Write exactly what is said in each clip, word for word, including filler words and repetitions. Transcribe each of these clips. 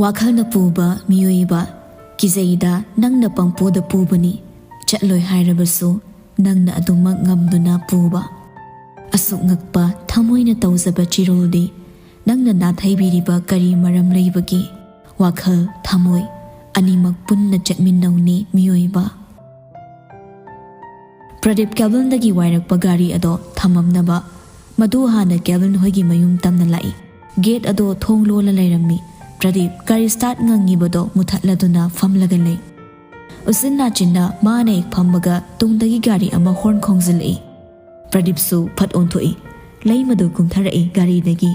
ꯋꯥꯈꯜꯅ ꯄꯨꯕ ꯃꯤꯑꯣꯏꯕ, ꯀꯤꯖꯩꯗ ꯅꯪꯅ ꯄꯪꯄꯨꯗ ꯄꯨꯕꯅꯤ, ꯆꯠꯂꯣꯏ ꯍꯥꯏꯔꯕꯁꯨ ꯅꯪꯅ ꯑꯗꯨꯃꯛ ꯉꯝꯗꯨꯅ ꯄꯨꯕ꯫ ꯑꯁꯨꯛ ꯉꯛꯄ ꯊꯃꯣꯏꯅ ꯇꯧꯖꯕ ꯆꯤꯔꯣꯜꯗꯤ, ꯅꯪꯅ ꯅꯥꯊꯩꯕꯤꯔꯤꯕ ꯀꯔꯤ ꯃꯔꯝ ꯂꯩꯕꯒꯦ? ꯋꯥꯈꯜ, ꯊꯃꯣꯏ ꯑꯅꯤꯃꯛ ꯄꯨꯟꯅ ꯆꯠꯃꯤꯟꯅꯧꯅꯦ ꯃꯤꯑꯣꯏꯕ꯫ ꯄ꯭ꯔꯗꯤꯞ ꯀꯦꯜꯚꯤꯟꯗꯒꯤ ꯋꯥꯏꯔꯛꯄ ꯒꯥꯔꯤ ꯑꯗꯣ ꯊꯝꯃꯝꯅꯕ꯫ ꯃꯗꯨ ꯍꯥꯟꯅ ꯀꯦꯜꯚꯤꯟ ꯍꯣꯏꯒꯤ ꯃꯌꯨꯝ ꯇꯝꯅ ꯂꯥꯛꯏ꯫ ꯒꯦꯠ ꯑꯗꯣ ꯊꯣꯡ ꯂꯣꯜꯂ ꯂꯩꯔꯝꯃꯤ꯫ ꯄ꯭ꯔꯗꯤꯞ ꯒꯥꯔꯤ ꯁ꯭ꯇꯥꯔꯠ ꯉꯪꯉꯤꯕꯗꯣ ꯃꯨꯊꯠꯂꯗꯨꯅ ꯐꯝꯂꯒ ꯂꯩ꯫ ꯎꯆꯤꯟ ꯅꯥꯆꯤꯟꯅ ꯃꯥꯅ ꯍꯦꯛ ꯐꯝꯕꯒ ꯇꯨꯡꯗꯒꯤ ꯒꯥꯔꯤ ꯑꯃ ꯍꯣꯔꯟ ꯈꯣꯡꯖꯤꯜꯂꯛꯏ꯫ ꯄ꯭ꯔꯗꯤꯞꯁꯨ ꯐꯠ ꯑꯣꯟꯊꯣꯛꯏ꯫ ꯂꯩꯃꯗꯨ ꯀꯨꯝꯊꯔꯛꯏ ꯒꯥꯔꯤꯗꯒꯤ꯫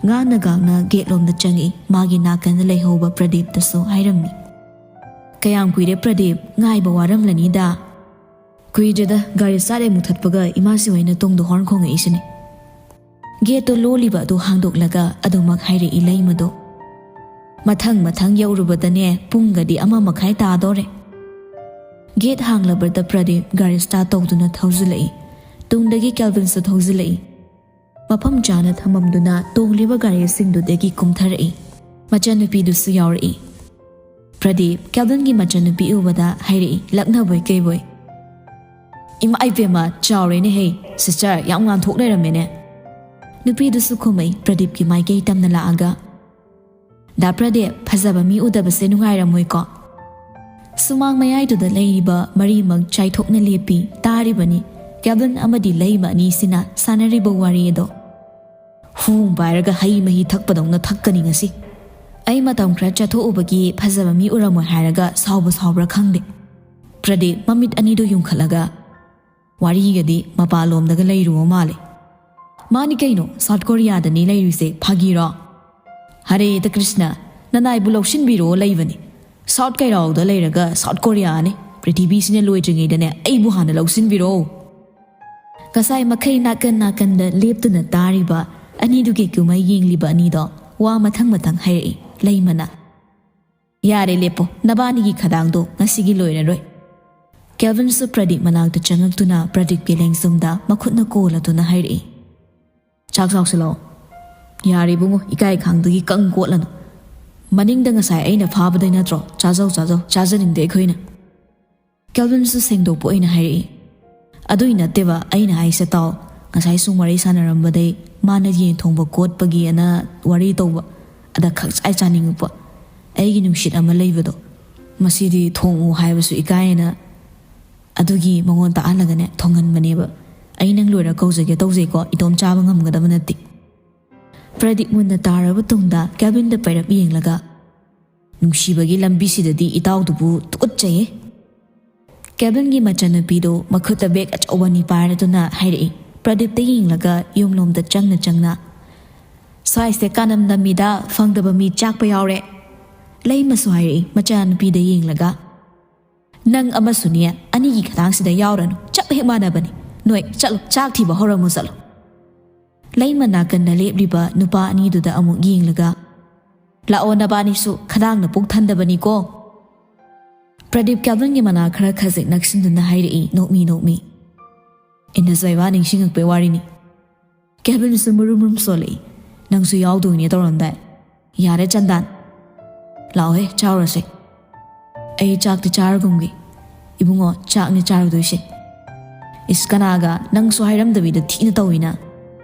ꯉꯥꯡꯅ ꯉꯥꯡꯅ ꯒꯦꯠꯂꯣꯝꯗ ꯆꯪꯉꯛꯏ꯫ ꯃꯥꯒꯤ ꯅꯥꯀꯟꯗ ꯂꯩꯍꯧꯕ ꯄ꯭ꯔꯗꯤꯞꯇꯁꯨ ꯍꯥꯏꯔꯝꯃꯤ꯫ "ꯀꯌꯥꯝ ꯀꯨꯏꯔꯦ ꯄ꯭ꯔꯗꯤꯞ? ꯉꯥꯏꯕ ꯋꯥꯔꯝꯂꯅꯤꯗ꯫" "ꯀꯨꯏꯗ꯭ꯔꯤꯗ, ꯒꯥꯔꯤ ꯁ꯭ꯇꯥꯔꯠ ꯍꯦꯛ ꯃꯨꯊꯠꯄꯒ ꯏꯃꯥꯁꯤ ꯍꯣꯏꯅ ꯇꯨꯡꯗ ꯍꯣꯔꯟ ꯈꯣꯡꯉꯛꯏꯁꯤꯅꯤ꯫" ꯒꯦꯠꯇꯣ ꯂꯣꯜꯂꯤꯕ ꯑꯗꯨ ꯍꯥꯡꯗꯣꯛꯂꯒ ꯑꯗꯨꯃꯛ ꯍꯥꯏꯔꯛꯏ ꯂꯩꯃꯗꯣ꯫ "ꯃꯊꯪ ꯃꯊꯪ ꯌꯧꯔꯨꯕꯗꯅꯦ ꯄꯨꯡꯒꯗꯤ ꯑꯃ ꯃꯈꯥꯏ ꯇꯥꯗꯣꯔꯦ꯫" ꯒꯦꯠ ꯍꯥꯡꯂꯕꯗ ꯄ꯭ꯔꯗꯤꯞ ꯒꯥꯔꯤ ꯁ꯭ꯇꯥꯔꯠ ꯇꯧꯗꯨꯅ ꯊꯧꯖꯤꯜꯂꯛꯏ꯫ ꯇꯨꯡꯗꯒꯤ ꯀꯦꯜꯚꯤꯟꯁꯨ ꯊꯧꯖꯤꯜꯂꯛꯏ꯫ ꯃꯐꯝ ꯆꯥꯅ ꯊꯝꯃꯝꯗꯨꯅ ꯇꯣꯡꯂꯤꯕ ꯒꯥꯔꯤꯁꯤꯡꯗꯨꯗꯒꯤ ꯀꯨꯝꯊꯔꯛꯏ꯫ ꯃꯆꯟꯅꯨꯄꯤꯗꯨꯁꯨ ꯌꯥꯎꯔꯛꯏ꯫ ꯄ꯭ꯔꯗꯤꯞ ꯀꯦꯜꯚꯤꯟꯒꯤ ꯃꯆꯟꯅꯨꯄꯤ ꯎꯕꯗ ꯍꯥꯏꯔꯛꯏ, ꯂꯛꯅꯕꯣꯏ ꯀꯩꯕꯣꯏ꯫ "ꯏꯃꯥ ꯏꯕꯦꯝꯃ, ꯆꯥꯎꯔꯦꯅꯦꯍꯦ, ꯁꯤꯁꯇꯔ, ꯌꯥꯝ ꯉꯥꯟꯊꯣꯛ ꯂꯩꯔꯝꯃꯦꯅꯦ꯫" ꯅꯨꯄꯤꯗꯨꯁꯨ ꯈꯨꯝꯃꯩ ꯄ꯭ꯔꯗꯤꯞꯀꯤ ꯃꯥꯏꯀꯩ ꯇꯝꯅ ꯂꯥꯛꯑꯒ꯫ "ꯗꯥ ꯄ꯭ꯔꯗꯤꯞ, ꯐꯖꯕ ꯃꯤ ꯎꯗꯕꯁꯦ ꯅꯨꯡꯉꯥꯏꯔꯝꯃꯣꯏꯀꯣ?" ꯁꯨꯃꯥꯡ ꯃꯌꯥꯏꯗꯨꯗ ꯂꯩꯔꯤꯕ ꯃꯔꯤꯃꯛ ꯆꯥꯏꯊꯣꯛꯅ ꯂꯦꯞꯄꯤ ꯇꯥꯔꯤꯕꯅꯤ ꯀꯦꯜꯚꯤꯟ ꯑꯃꯗꯤ ꯂꯩꯃ ꯑꯅꯤꯁꯤꯅ ꯁꯥꯟꯅꯔꯤꯕ ꯋꯥꯔꯤ ꯑꯗꯣ꯫ "ꯍꯨ ꯄꯥꯏꯔꯒ ꯍꯩ ꯃꯍꯤ ꯊꯛꯄꯗꯧꯅ ꯊꯛꯀꯅꯤ ꯉꯁꯤ꯫ ꯑꯩ ꯃꯇꯝ ꯈꯔ ꯆꯠꯊꯣꯛꯎꯕꯒꯤ ꯐꯖꯕ ꯃꯤ ꯎꯔꯝꯃꯣꯏ ꯍꯥꯏꯔꯒ ꯁꯥꯎꯕ ꯁꯥꯎꯕ꯭ꯔꯥ ꯈꯪꯗꯦ꯫" ꯄ꯭ꯔꯗꯤꯞ ꯃꯃꯤꯠ ꯑꯅꯤꯗꯨ ꯌꯨꯡꯈꯠꯂꯒ, "ꯋꯥꯔꯤꯒꯗꯤ ꯃꯄꯥꯟꯂꯣꯝꯗꯒ ꯂꯩꯔꯨꯕ ꯃꯥꯜꯂꯦ꯫" "ꯃꯥꯅꯤ ꯀꯩꯅꯣ, ꯁꯥꯎꯠ ꯀꯣꯔꯤꯌꯥꯗꯅꯤ ꯂꯩꯔꯤꯁꯦ, ꯐꯥꯒꯤꯔꯣ?" "ꯍꯔꯦ ꯀ꯭ꯔꯤꯁꯅ, ꯅꯅꯥꯏꯕꯨ ꯂꯧꯁꯤꯟꯕꯤꯔꯣ ꯂꯩꯕꯅꯤ꯫ ꯁꯥꯎꯠ ꯀꯩꯔꯥꯎꯗ ꯂꯩꯔꯒ ꯁꯥꯎꯠ ꯀꯣꯔꯤꯌꯥꯅꯤ꯫ ꯄ꯭ꯔꯤꯊꯤꯕꯤꯁꯤꯅ ꯂꯣꯏꯗ꯭ꯔꯤꯉꯩꯗꯅꯦ ꯑꯩꯕꯨ ꯍꯥꯟꯅ ꯂꯧꯁꯤꯟꯕꯤꯔꯣ꯫" ꯉꯁꯥꯏ ꯃꯈꯩ ꯅꯥꯀꯟ ꯅꯥꯀꯟꯗ ꯂꯦꯞꯇꯨꯅ ꯇꯥꯔꯤꯕ ꯑꯅꯤꯗꯨꯒꯤ ꯀꯨꯝꯍꯩ ꯌꯦꯡꯂꯤꯕ ꯑꯅꯤꯗꯣ ꯋꯥ ꯃꯊꯪ ꯃꯊꯪ ꯍꯥꯏꯔꯛꯏ ꯂꯩꯃꯅ꯫ "ꯌꯥꯔꯦ, ꯂꯦꯞꯄꯣ, ꯅꯕꯥꯅꯤꯒꯤ ꯈꯗꯥꯡꯗꯣ ꯉꯁꯤꯒꯤ ꯂꯣꯏꯔꯔꯣꯏ꯫" ꯀꯦꯜꯚꯤꯟꯁꯨ ꯄ꯭ꯔꯗꯤꯞ ꯃꯅꯥꯛꯇ ꯆꯪꯉꯛꯇꯨꯅ ꯄ꯭ꯔꯗꯤꯞꯀꯤ ꯂꯦꯡꯖꯨꯝꯗ ꯃꯈꯨꯠꯅ ꯀꯣꯜꯂꯗꯨꯅ ꯍꯥꯏꯔꯛꯏ꯫ "ꯆꯥꯛ ꯆꯥꯎꯁꯤꯜꯂꯛꯑꯣ꯫" "ꯌꯥꯔꯦ ꯏꯕꯨꯡꯉꯣ, ꯏꯀꯥꯏ ꯈꯪꯗꯒꯤ ꯀꯪ ꯀꯣꯠꯂꯅꯨ꯫ "ꯃꯅꯤꯡꯗ ꯉꯁꯥꯏ ꯑꯩꯅ ꯐꯥꯕꯗꯩ ꯅꯠꯇ꯭ꯔꯣ? ꯆꯥꯖꯧ, ꯆꯥꯖꯧ, ꯆꯥꯖꯅꯤꯡꯗꯦ ꯑꯩꯈꯣꯏꯅ"꯫ ꯀꯦꯜꯚꯤꯟꯁꯨ ꯁꯦꯡꯗꯣꯛꯄ ꯑꯣꯏꯅ ꯍꯥꯏꯔꯛꯏ꯫ "ꯑꯗꯨꯏ ꯅꯠꯇꯦꯕ ꯑꯩꯅ ꯍꯥꯏꯁꯦ ꯇꯥꯎ, ꯉꯁꯥꯏ ꯁꯨꯝ ꯋꯥꯔꯤ ꯁꯥꯟꯅꯔꯝꯕꯗꯩ ꯃꯥꯅ ꯌꯦꯟ ꯊꯣꯡꯕ ꯀꯣꯠꯄꯒꯤ ꯑꯅ ꯋꯥꯔꯤ ꯇꯧꯕ, ꯑꯗ ꯈꯪꯆꯥꯏ ꯆꯥꯅꯤꯡꯉꯛꯄ꯫ ꯑꯩꯒꯤ ꯅꯨꯡꯁꯤꯠ ꯑꯃ ꯂꯩꯕꯗꯣ, ꯃꯁꯤꯗꯤ ꯊꯣꯡꯉꯨ ꯍꯥꯏꯕꯁꯨ ꯏꯀꯥꯏꯌꯦꯅ, ꯑꯗꯨꯒꯤ ꯃꯉꯣꯟ ꯇꯥꯛꯍꯜꯂꯒꯅꯦ ꯊꯣꯡꯍꯟꯕꯅꯦꯕ꯫ ꯑꯩ ꯅꯪ ꯂꯣꯏꯔ ꯀꯧꯖꯒꯦ ꯇꯧꯖꯩꯀꯣ, ꯏꯇꯣꯝ ꯆꯥꯕ ꯉꯝꯒꯗꯕ ꯅꯠꯇꯦ"꯫ ꯄ꯭ꯔꯗꯤꯞ ꯃꯨꯟꯅ ꯇꯥꯔꯕ ꯇꯨꯡꯗ ꯀꯦꯜꯚꯤꯟꯗ ꯄꯩꯔꯞ ꯌꯦꯡꯂꯒ, "ꯅꯨꯡꯁꯤꯕꯒꯤ ꯂꯝꯕꯤꯁꯤꯗꯗꯤ ꯏꯇꯥꯎꯗꯨꯕꯨ ꯇꯨꯀꯠꯆꯩꯌꯦ"꯫ ꯀꯦꯜꯚꯤꯟꯒꯤ ꯃꯆꯟꯅꯨꯄꯤꯗꯨ ꯃꯈꯨꯠꯇ ꯕꯦꯒ ꯑꯆꯧꯕ ꯑꯅꯤ ꯄꯥꯏꯔꯗꯨꯅ ꯍꯥꯏꯔꯛꯏ꯫ ꯄ꯭ꯔꯗꯤꯞꯇ ꯌꯦꯡꯂꯒ ꯌꯨꯝꯂꯣꯝꯗ ꯆꯪꯅ ꯆꯪꯅ, "ꯁ꯭ꯋꯥꯏꯁꯦ ꯀꯥꯅꯝ ꯅꯝꯃꯤꯗ ꯐꯪꯗꯕ ꯃꯤ ꯆꯥꯛꯄ ꯌꯥꯎꯔꯦ"꯫ ꯂꯩꯃꯁꯨ ꯍꯥꯏꯔꯛꯏ ꯃꯆꯥꯅꯨꯄꯤꯗ ꯌꯦꯡꯂꯒ, "ꯅꯪ ꯑꯃꯁꯨꯅꯦ ꯑꯅꯤꯒꯤ ꯈꯗꯥꯡꯁꯤꯗ ꯌꯥꯎꯔꯅꯨ, ꯆꯞ ꯍꯦꯛ ꯃꯥꯟꯅꯕꯅꯤ꯫ ꯅꯣꯏ ꯆꯠꯂꯣ, ꯆꯥꯛ ꯊꯤꯕ ꯍꯧꯔꯝꯃꯣ ꯆꯠꯂꯣ"꯫ ꯂꯩꯃ ꯅꯥꯀꯟꯗ ꯂꯦꯞꯂꯤꯕ ꯅꯨꯄꯥ ꯑꯅꯤꯗꯨꯗ ꯑꯃꯨꯛ ꯌꯦꯡꯂꯒ, "ꯂꯥꯛꯑꯣ, ꯅꯕꯥꯅꯤꯁꯨ ꯈꯗꯥꯡꯅ ꯄꯨꯛ ꯊꯟꯗꯕꯅꯤꯀꯣ"꯫ ꯄ꯭ꯔꯗꯤꯞ ꯀꯦꯜꯚꯤꯟꯒꯤ ꯃꯅꯥꯛ ꯈꯔ ꯈꯖꯤꯛ ꯅꯛꯁꯤꯟꯗꯨꯅ ꯍꯥꯏꯔꯛꯏ ꯅꯣꯛꯃꯤ ꯅꯣꯛꯃꯤ꯫ "ꯏꯟꯗꯁ ꯕꯩꯕꯥ ꯅꯤꯡꯁꯤꯡꯉꯛꯄꯩ ꯋꯥꯔꯤꯅꯤ"꯫ ꯀꯦꯜꯚꯤꯟꯁꯨ ꯃꯨꯔꯨꯝ ꯃꯨꯔꯨꯝ ꯁꯣꯜꯂꯛꯏ꯫ "ꯅꯪꯁꯨ ꯌꯥꯎꯗꯣꯏꯅꯦ ꯇꯧꯔꯝꯗꯥꯏ"꯫ "ꯌꯥꯔꯦ ꯆꯟꯗꯥꯟ, ꯂꯥꯛꯑꯣꯍꯦ ꯆꯥꯎꯔꯁꯦ"꯫ "ꯑꯩ ꯆꯥꯛꯇꯤ ꯆꯥꯔꯒꯨꯝꯒꯦ"꯫ "ꯏꯕꯨꯡꯉꯣ, ꯆꯥꯛꯅꯦ ꯆꯥꯔꯨꯗꯣꯏꯁꯦ"꯫ "ꯏꯁ, ꯀꯅꯥꯒ? ꯅꯪꯁꯨ ꯍꯥꯏꯔꯝꯗꯕꯤꯗ ꯊꯤꯅ ꯇꯧꯏꯅ"꯫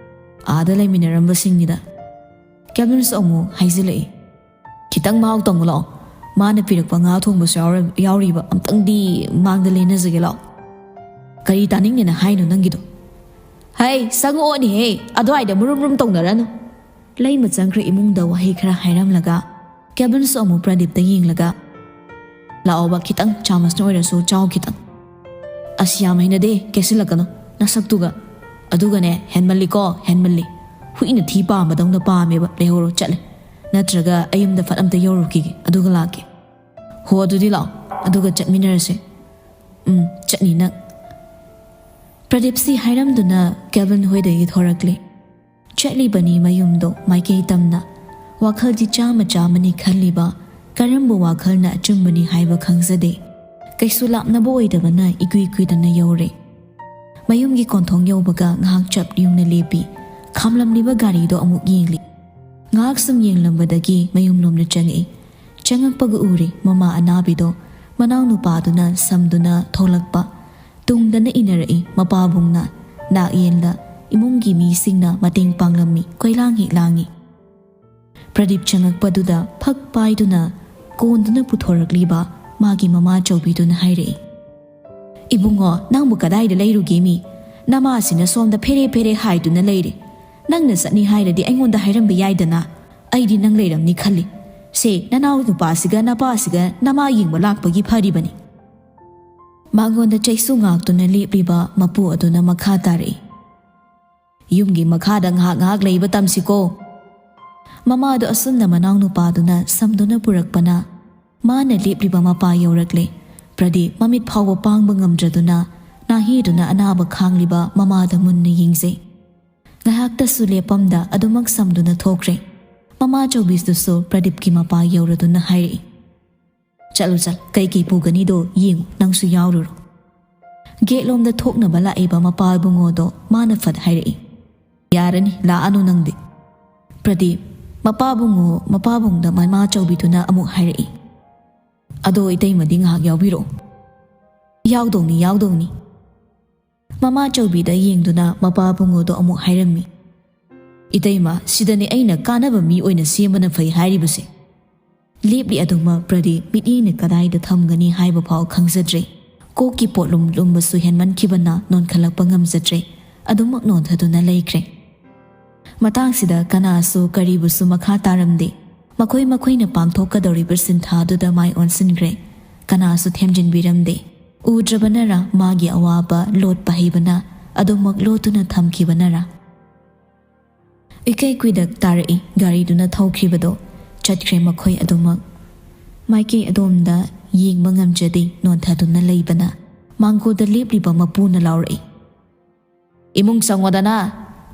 "ꯑꯥꯗ ꯂꯩꯃꯤꯟꯅꯔꯝꯕꯁꯤꯡꯅꯤꯗ"꯫ ꯀꯦꯜꯚꯤꯟꯁꯨ ꯑꯃꯨꯛ ꯍꯥꯏꯖꯤꯜꯂꯛꯏ꯫ "ꯈꯤꯇꯪ ꯃꯍꯥꯎ ꯇꯪꯉꯨ ꯂꯥꯛꯑꯣ꯫ ꯃꯥꯅ ꯄꯤꯔꯛꯄ ꯉꯥ ꯊꯣꯡꯕꯁꯨ ꯌꯥꯎꯔ-, ꯌꯥꯎꯔꯤꯕ, ꯑꯝꯇꯪꯗꯤ ꯃꯥꯡꯗ ꯂꯦꯟꯅꯖꯒꯦ ꯂꯥꯛꯑꯣ"꯫ "ꯀꯔꯤ ꯇꯥꯅꯤꯡꯉꯦꯅ ꯍꯥꯏꯅꯣ ꯅꯪꯒꯤꯗꯣ?" "ꯍꯩ, ꯆꯪꯉꯛꯑꯣꯅꯦꯍꯦ, ꯑꯗꯨꯋꯥꯏꯗ ꯃꯨꯔꯨꯝ ꯃꯨꯔꯨꯝ ꯇꯧꯅꯔꯅꯨ"꯫ ꯂꯩꯃ ꯆꯪꯈ꯭ꯔ ꯏꯃꯨꯡꯗ ꯋꯥꯍꯩ ꯈꯔ ꯍꯥꯏꯔꯝꯂꯒ ꯀꯦꯜꯚꯤꯟꯁꯨ ꯑꯃꯨꯛ ꯄ꯭ꯔꯗꯤꯞꯇ ꯌꯦꯡꯂꯒ, "ꯂꯥꯛꯑꯣꯕ, ꯈꯤꯇꯪ ꯆꯥꯃꯁꯅ ꯑꯣꯏꯔꯁꯨ ꯆꯥꯎ ꯈꯤꯇꯪ"꯫ "ꯑꯁ, ꯌꯥꯝ ꯍꯩꯅꯗꯦ, ꯀꯦꯁꯤꯜꯂꯛꯀꯅꯨ ꯅꯁꯛꯇꯨꯒ꯫ ꯑꯗꯨꯒꯅꯦ, ꯍꯦꯟꯃꯜꯂꯤꯀꯣ, ꯍꯦꯟꯃꯜꯂꯤ꯫ ꯍꯨꯏꯅ ꯊꯤ ꯄꯥꯝꯕꯗꯧꯅ ꯄꯥꯝꯃꯦꯕ, ꯂꯩꯍꯧꯔꯣ, ꯆꯠꯂꯦ꯫ ꯅꯠꯇ꯭ꯔꯒ ꯑꯩ ꯌꯨꯝꯗ ꯐꯠ ꯑꯝꯇ ꯌꯧꯔꯨꯈꯤꯒꯦ, ꯑꯗꯨꯒ ꯂꯥꯛꯀꯦ"꯫ "ꯍꯣ, ꯑꯗꯨꯗꯤ ꯂꯥꯛꯑꯣ, ꯑꯗꯨꯒ ꯆꯠꯃꯤꯟꯅꯔꯁꯦ"꯫ "ꯎꯝ, ꯆꯠꯅꯤ ꯅꯪ"꯫ ꯄ꯭ꯔꯗꯤꯞꯁꯤ ꯍꯥꯏꯔꯝꯗꯨꯅ ꯀꯦꯜꯚꯤꯟ ꯍꯣꯏꯗꯒꯤ ꯊꯣꯔꯛꯂꯦ꯫ ꯆꯠꯂꯤꯕꯅꯤ ꯃꯌꯨꯝꯗꯣ ꯃꯥꯏꯀꯩ ꯇꯝꯅ꯫ ꯋꯥꯈꯜꯗꯤ ꯆꯥꯝꯃ ꯆꯥꯝꯃꯅꯤ ꯈꯜꯂꯤꯕ, ꯀꯔꯝꯕ ꯋꯥꯈꯜꯅ ꯑꯆꯨꯝꯕꯅꯤ ꯍꯥꯏꯕ ꯈꯪꯖꯗꯦ꯫ ꯀꯩꯁꯨ ꯂꯥꯞꯅꯕ ꯑꯣꯏꯗꯕꯅ ꯏꯀꯨꯏ ꯀꯨꯏꯗꯅ ꯌꯧꯔꯦ꯫ ꯃꯌꯨꯝꯒꯤ ꯀꯣꯟꯊꯣꯡ ꯌꯧꯕꯒ ꯉꯥꯏꯍꯥꯛ ꯆꯞ ꯌꯨꯡꯅ ꯂꯦꯞꯄꯤ꯫ ꯈꯥꯝꯂꯝꯂꯤꯕ ꯒꯥꯔꯤꯗꯣ ꯑꯃꯨꯛ ꯌꯦꯡꯂꯤ꯫ ꯉꯥꯏꯍꯥꯛ ꯁꯨꯝ ꯌꯦꯡꯂꯝꯕꯗꯒꯤ ꯃꯌꯨꯝꯂꯣꯝꯗ ꯆꯪꯉꯛꯏ꯫ ꯆꯪꯉꯛꯄꯒ ꯎꯔꯦ ꯃꯃꯥ ꯑꯅꯥꯕꯤꯗꯣ ꯃꯅꯥꯎꯅꯨꯄꯥꯗꯨꯅ ꯁꯝꯗꯨꯅ ꯊꯣꯛꯂꯛꯄ꯫ ꯇꯨꯡꯗꯅ ꯏꯟꯅꯔꯛꯏ ꯃꯄꯥꯕꯨꯡꯅ꯫ ꯅꯥꯛ ꯌꯦꯟꯗ ꯏꯃꯨꯡꯒꯤ ꯃꯤꯁꯤꯡꯅ ꯃꯇꯦꯡ ꯄꯥꯡꯂꯝꯃꯤ꯫ ꯀꯣꯏꯂꯥꯡ ꯍꯦꯛ ꯂꯥꯡꯉꯤ꯫ ꯄ꯭ꯔꯗꯤꯞ ꯆꯪꯉꯛꯄꯗꯨꯗ ꯐꯛ ꯄꯥꯏꯗꯨꯅ ꯀꯣꯟꯗꯨꯅ ꯄꯨꯊꯣꯔꯛꯂꯤꯕ ꯃꯥꯒꯤ ꯃꯃꯥ ꯆꯧꯕꯤꯗꯨꯅ ꯍꯥꯏꯔꯛꯏ, "ꯏꯕꯨꯡꯉꯣ, ꯅꯪꯕꯨ ꯀꯗꯥꯏꯗ ꯂꯩꯔꯨꯒꯦꯃꯤ? ꯅꯃꯥꯁꯤꯅ ꯁꯣꯝꯗ ꯐꯦꯔꯦ ꯐꯦꯔꯦ ꯍꯥꯏꯗꯨꯅ ꯂꯩꯔꯦ꯫ ꯅꯪꯅ ꯆꯠꯅꯤ ꯍꯥꯏꯔꯗꯤ ꯑꯩꯉꯣꯟꯗ ꯍꯥꯏꯔꯝꯕ ꯌꯥꯏꯗꯅ꯫ ꯑꯩꯗꯤ ꯅꯪ ꯂꯩꯔꯝꯅꯤ ꯈꯜꯂꯤ꯫ ꯁꯦ, ꯅꯅꯥꯎ ꯅꯨꯄꯥꯁꯤꯒ ꯅꯄꯥꯁꯤꯒ ꯅꯃꯥ ꯌꯦꯡꯕ ꯂꯥꯛꯄꯒꯤ ꯐꯔꯤꯕꯅꯤ꯫" ꯃꯉꯣꯟꯗ ꯆꯩꯁꯨ ꯉꯥꯛꯇꯨꯅ ꯂꯦꯞꯂꯤꯕ ꯃꯄꯨ ꯑꯗꯨꯅ ꯃꯈꯥ ꯇꯥꯔꯛꯏ, "ꯌꯨꯝꯒꯤ ꯃꯈꯥꯗ ꯉꯥꯏꯍꯥꯛ ꯉꯥꯏꯍꯥꯛ ꯂꯩꯕ ꯇꯝꯁꯤꯀꯣ꯫" ꯃꯃꯥꯗꯣ ꯑꯁꯨꯝꯅ ꯃꯅꯥꯎꯅꯨꯄꯥꯗꯨꯅ ꯁꯝꯗꯨꯅ ꯄꯨꯔꯛꯄꯅ ꯃꯥꯅ ꯂꯦꯞꯂꯤꯕ ꯃꯄꯥ ꯌꯧꯔꯛꯂꯦ꯫ ꯄ꯭ꯔꯗꯤꯞ ꯃꯃꯤꯠ ꯐꯥꯎꯕ ꯄꯥꯡꯕ ꯉꯝꯗ꯭ꯔꯗꯨꯅ ꯅꯥꯍꯦꯗꯨꯅ ꯑꯅꯥꯕ ꯈꯥꯡꯂꯤꯕ ꯃꯃꯥꯗ ꯃꯨꯟꯅ ꯌꯦꯡꯖꯩ꯫ ꯉꯥꯏꯍꯥꯛꯇꯁꯨ ꯂꯦꯞꯄꯝꯗ ꯑꯗꯨꯃꯛ ꯁꯝꯗꯨꯅ ꯊꯣꯛꯈ꯭ꯔꯦ꯫ ꯃꯃꯥ ꯆꯧꯕꯤꯗꯨꯁꯨ ꯄ꯭ꯔꯗꯤꯞꯀꯤ ꯃꯄꯥ ꯌꯧꯔꯗꯨꯅ ꯍꯥꯏꯔꯛꯏ, "ꯆꯠꯂꯨ ꯆꯠ, ꯀꯩꯀꯩ ꯄꯨꯒꯅꯤꯗꯣ ꯌꯦꯡꯉꯨ, ꯅꯪꯁꯨ ꯌꯥꯎꯔꯨꯔꯣ꯫" ꯒꯦꯠꯂꯣꯝꯗ ꯊꯣꯛꯅꯕ ꯂꯥꯛꯏꯕ ꯃꯄꯥ ꯏꯕꯨꯡꯉꯣꯗꯣ ꯃꯥꯅ ꯐꯠ ꯍꯥꯏꯔꯛꯏ, "ꯌꯥꯔꯅꯤ, ꯂꯥꯛꯑꯅꯨ ꯅꯪꯗꯤ꯫" ꯄ꯭ꯔꯗꯤꯞ, ꯃꯄꯥꯕꯨꯡꯉꯣ, ꯃꯄꯥꯕꯨꯡꯗ ꯃꯃꯥ ꯆꯧꯕꯤꯗꯨꯅ ꯑꯃꯨꯛ ꯍꯥꯏꯔꯛꯏ, "ꯑꯗꯣ ꯏꯇꯩꯃꯗꯤ ꯉꯥꯏꯍꯥꯛ ꯌꯥꯎꯕꯤꯔꯛꯑꯣ꯫" "ꯌꯥꯎꯗꯧꯅꯤ, ꯌꯥꯎꯗꯧꯅꯤ꯫" ꯃꯃꯥ ꯆꯧꯕꯤꯗ ꯌꯦꯡꯗꯨꯅ ꯃꯄꯥꯕꯨꯡꯉꯣꯗꯣ ꯑꯃꯨꯛ ꯍꯥꯏꯔꯝꯃꯤ, "ꯏꯇꯩꯃ, ꯁꯤꯗꯅꯦ ꯑꯩꯅ ꯀꯥꯟꯅꯕ ꯃꯤ ꯑꯣꯏꯅ ꯁꯦꯝꯕꯅ ꯐꯩ ꯍꯥꯏꯔꯤꯕꯁꯦ꯫" ꯂꯦꯞꯂꯤ ꯑꯗꯨꯃꯛ ꯄ꯭ꯔꯗꯤꯞ ꯃꯤꯠꯌꯦꯡꯅ ꯀꯗꯥꯏꯗ ꯊꯝꯒꯅꯤ ꯍꯥꯏꯕ ꯐꯥꯎ ꯈꯪꯖꯗ꯭ꯔꯦ꯫ ꯀꯣꯛꯀꯤ ꯄꯣꯠꯂꯨꯝ ꯂꯨꯝꯕꯁꯨ ꯍꯦꯟꯃꯟꯈꯤꯕꯅ ꯅꯣꯟꯈꯠꯂꯛꯄ ꯉꯝꯖꯗ꯭ꯔꯦ꯫ ꯑꯗꯨꯃꯛ ꯅꯣꯟꯊꯗꯨꯅ ꯂꯩꯈ꯭ꯔꯦ꯫ ꯃꯇꯥꯡꯁꯤꯗ ꯀꯅꯥꯁꯨ ꯀꯔꯤꯕꯨꯁꯨ ꯃꯈꯥ ꯇꯥꯔꯝꯗꯦ꯫ ꯃꯈꯣꯏ ꯃꯈꯣꯏꯅ ꯄꯥꯡꯊꯣꯛꯀꯗꯧꯔꯤꯕ ꯁꯤꯟꯊꯥꯗꯨꯗ ꯃꯥꯏ ꯑꯣꯟꯁꯤꯟꯈ꯭ꯔꯦ꯫ ꯀꯅꯥꯁꯨ ꯊꯦꯝꯖꯤꯟꯕꯤꯔꯝꯗꯦ꯫ ꯎꯗ꯭ꯔꯕꯅꯔ ꯃꯥꯒꯤ ꯑꯋꯥꯕ ꯂꯣꯠꯄ ꯍꯩꯕꯅ ꯑꯗꯨꯃꯛ ꯂꯣꯠꯇꯨꯅ ꯊꯝꯈꯤꯕꯅꯔ꯫ ꯏꯀꯩ ꯀꯨꯏꯗꯛ ꯇꯥꯔꯛꯏ꯫ ꯒꯥꯔꯤꯗꯨꯅ ꯊꯧꯈ꯭ꯔꯤꯕꯗꯣ ꯆꯠꯈ꯭ꯔꯦ ꯃꯈꯣꯏ ꯑꯗꯨꯃꯛ꯫ ꯃꯥꯏꯀꯩ ꯑꯗꯣꯝꯗ ꯌꯦꯡꯕ ꯉꯝꯖꯗꯦ ꯅꯣꯟꯊꯗꯨꯅ ꯂꯩꯕꯅ꯫ ꯃꯥꯡꯒꯣꯜꯗ ꯂꯦꯞꯂꯤꯕ ꯃꯄꯨꯅ ꯂꯥꯎꯔꯛꯏ, "ꯏꯃꯨꯡ ꯆꯪꯉꯣꯗꯅ꯫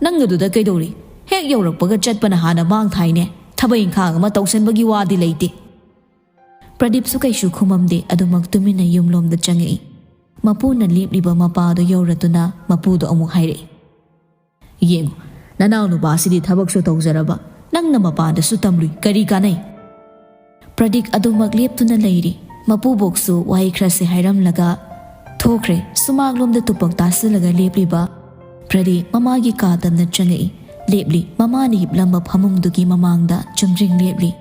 ꯅꯪ ꯑꯗꯨꯗ ꯀꯩꯗꯧꯔꯤ? ꯍꯦꯛ ꯌꯧꯔꯛꯄꯒ ꯆꯠꯄꯅ ꯍꯥꯟꯅ ꯃꯥꯡ ꯊꯥꯏꯅꯦ꯫ ꯊꯕꯛ ꯏꯪꯈꯥꯡ ꯑꯃ ꯇꯧꯁꯟꯕꯒꯤ ꯋꯥꯗꯤ ꯂꯩꯇꯦ꯫" ꯄ꯭ꯔꯗꯤꯞꯁꯨ ꯀꯩꯁꯨ ꯈꯨꯝꯃꯝꯗꯦ꯫ ꯑꯗꯨꯃꯛ ꯇꯨꯃꯤꯟꯅ ꯌꯨꯝꯂꯣꯝꯗ ꯆꯪꯉꯛꯏ꯫ ꯃꯄꯨꯅ ꯂꯦꯞꯂꯤꯕ ꯃꯄꯥꯗꯨ ꯌꯧꯔꯗꯨꯅ ꯃꯄꯨꯗꯣ ꯑꯃꯨꯛ ꯍꯥꯏꯔꯛꯏ, "ꯌꯦꯡꯉꯨ, ꯅꯅꯥꯎ ꯅꯨꯄꯥꯁꯤꯗꯤ ꯊꯕꯛꯁꯨ ꯇꯧꯖꯔꯕ, ꯅꯪꯅ ꯃꯄꯥꯟꯗꯁꯨ ꯇꯝꯂꯨꯏ, ꯀꯔꯤ ꯀꯥꯟꯅꯩ?" ꯄ꯭ꯔꯗꯤꯛ ꯑꯗꯨꯃꯛ ꯂꯦꯞꯇꯨꯅ ꯂꯩꯔꯤ꯫ ꯃꯄꯨꯕꯣꯛꯁꯨ ꯋꯥꯍꯩ ꯈꯔꯁꯦ ꯍꯥꯏꯔꯝꯂꯒ ꯊꯣꯛꯈ꯭ꯔꯦ꯫ ꯁꯨꯃꯥꯡꯂꯣꯝꯗ ꯇꯨꯄꯛ ꯇꯥꯁꯤꯜꯂꯒ ꯂꯦꯞꯂꯤꯕ ꯄ꯭ꯔꯗꯤꯛ ꯃꯃꯥꯒꯤ ꯀꯥ ꯇꯝꯅ ꯆꯪꯉꯛꯏ꯫ ꯂꯦꯞꯂꯤ꯫ ꯃꯃꯥꯅ ꯍꯤꯞꯂꯝꯕ ꯐꯃꯨꯡꯗꯨꯒꯤ ꯃꯃꯥꯡꯗ ꯆꯨꯝꯗ꯭ꯔꯤꯡ ꯂꯦꯞꯂꯤ꯫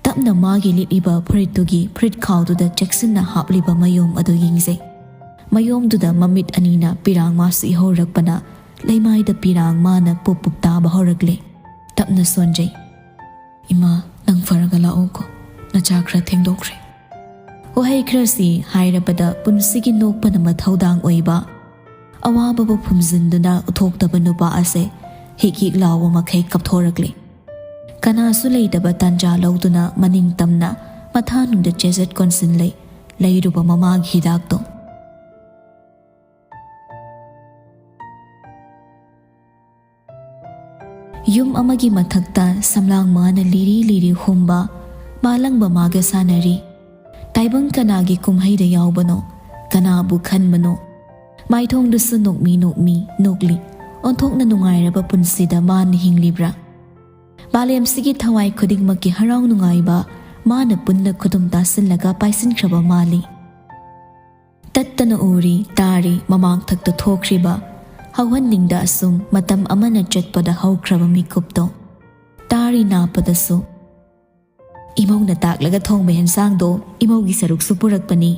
ꯇꯞꯅ ꯃꯥꯒꯤ ꯂꯤꯠꯂꯤꯕ ꯐꯨꯔꯤꯠꯇꯨꯒꯤ ꯐꯨꯔꯤꯠ ꯈꯥꯎꯗꯨꯗ ꯆꯦꯛꯁꯤꯟꯅ ꯍꯥꯞꯂꯤꯕ ꯃꯌꯣꯝ ꯑꯗꯨ ꯌꯦꯡꯖꯩ꯫ ꯃꯌꯣꯝꯗꯨꯗ ꯃꯃꯤꯠ ꯑꯅꯤꯅ ꯄꯤꯔꯥꯡ ꯃꯥꯁꯨ ꯏꯍꯧꯔꯛꯄꯅ ꯂꯩꯃꯥꯏꯗ ꯄꯤꯔꯥꯡ ꯃꯥꯅ ꯄꯨꯞ ꯄꯨꯞ ꯇꯥꯕ ꯍꯧꯔꯛꯂꯦ꯫ ꯇꯞꯅ ꯁꯣꯟꯖꯩ꯫ "ꯏꯃꯥ, ꯅꯪ ꯐꯔꯒ ꯂꯥꯛꯑꯣꯀꯣ, ꯅꯆꯥ ꯈꯔ ꯊꯦꯡꯗꯣꯛꯈ꯭ꯔꯦ꯫" ꯋꯥꯍꯩ ꯈꯔꯁꯤ ꯍꯥꯏꯔꯕꯗ ꯄꯨꯟꯁꯤꯒꯤ ꯅꯣꯛꯄꯅ ꯃꯊꯧꯗꯥꯡ ꯑꯣꯏꯕ ꯑꯋꯥꯕꯕꯨ ꯐꯨꯝꯖꯤꯟꯗꯨꯅ ꯎꯠꯊꯣꯛꯇꯕ ꯅꯨꯄꯥ ꯑꯁꯦ ꯍꯤꯛ ꯍꯤꯛ ꯂꯥꯎꯕ ꯃꯈꯩ ꯀꯞꯊꯣꯔꯛꯂꯦ꯫ ꯀꯅꯥꯁꯨ ꯂꯩꯇꯕ ꯇꯥꯟꯖꯥ ꯂꯧꯗꯨꯅ ꯃꯅꯤꯡ ꯇꯝꯅ ꯃꯊꯥꯅꯨꯡꯗ ꯆꯦꯖꯠ ꯀꯣꯟꯁꯤꯟꯂꯦ ꯂꯩꯔꯨꯕ ꯃꯃꯥꯒꯤ ꯍꯤꯗꯥꯛꯇꯣ꯫ ꯌꯨꯝ ꯑꯃꯒꯤ ꯃꯊꯛꯇ ꯁꯝꯂꯥꯡ ꯃꯥꯅ ꯂꯤꯔꯤ ꯂꯤꯔꯤ ꯍꯨꯝꯕ, ꯃꯥꯂꯪꯕ ꯃꯥꯒ ꯁꯥꯟꯅꯔꯤ꯫ ꯇꯥꯏꯕꯪ ꯀꯅꯥꯒꯤ ꯀꯨꯝꯍꯩꯗ ꯌꯥꯎꯕꯅꯣ? ꯀꯅꯥꯕꯨ ꯈꯟꯕꯅꯣ? ꯃꯥꯏꯊꯣꯡꯗꯨꯁꯨ ꯅꯣꯛꯃꯤ ꯅꯣꯛꯃꯤ ꯅꯣꯛꯂꯤ꯫ ꯑꯣꯟꯊꯣꯛꯅ ꯅꯨꯡꯉꯥꯏꯔꯕ ꯄꯨꯟꯁꯤꯗ ꯃꯥꯅ ꯍꯤꯡꯂꯤꯕ꯭ꯔꯥ? ꯃꯥꯂꯦꯝꯁꯤꯒꯤ ꯊꯋꯥꯏ ꯈꯨꯗꯤꯡꯃꯛꯀꯤ ꯍꯔꯥꯎ ꯅꯨꯡꯉꯥꯏꯕ ꯃꯥꯅ ꯄꯨꯟꯅ ꯈꯨꯗꯨꯝ ꯇꯥꯁꯤꯜꯂꯒ ꯄꯥꯏꯁꯤꯟꯈ꯭ꯔꯕ ꯃꯥꯜꯂꯤ꯫ ꯇꯠꯇꯅ ꯎꯔꯤ, ꯇꯥꯔꯤ, ꯃꯃꯥꯡꯊꯛꯇ ꯊꯣꯛꯈ꯭ꯔꯤꯕ, ꯍꯧꯍꯟꯅꯤꯡꯗ ꯑꯁꯨꯝ ꯃꯇꯝ ꯑꯃꯅ ꯆꯠꯄꯗ ꯍꯧꯈ꯭ꯔꯕ ꯃꯤꯀꯨꯞꯇꯣ꯫ ꯇꯥꯔꯤ ꯅꯥꯞꯄꯗꯁꯨ, "ꯏꯃꯧꯅ ꯇꯥꯛꯂꯒ ꯊꯣꯡꯕ ꯍꯦꯟꯁꯥꯡꯗꯣ ꯏꯃꯧꯒꯤ ꯁꯔꯨꯛꯁꯨ ꯄꯨꯔꯛꯄꯅꯤ꯫"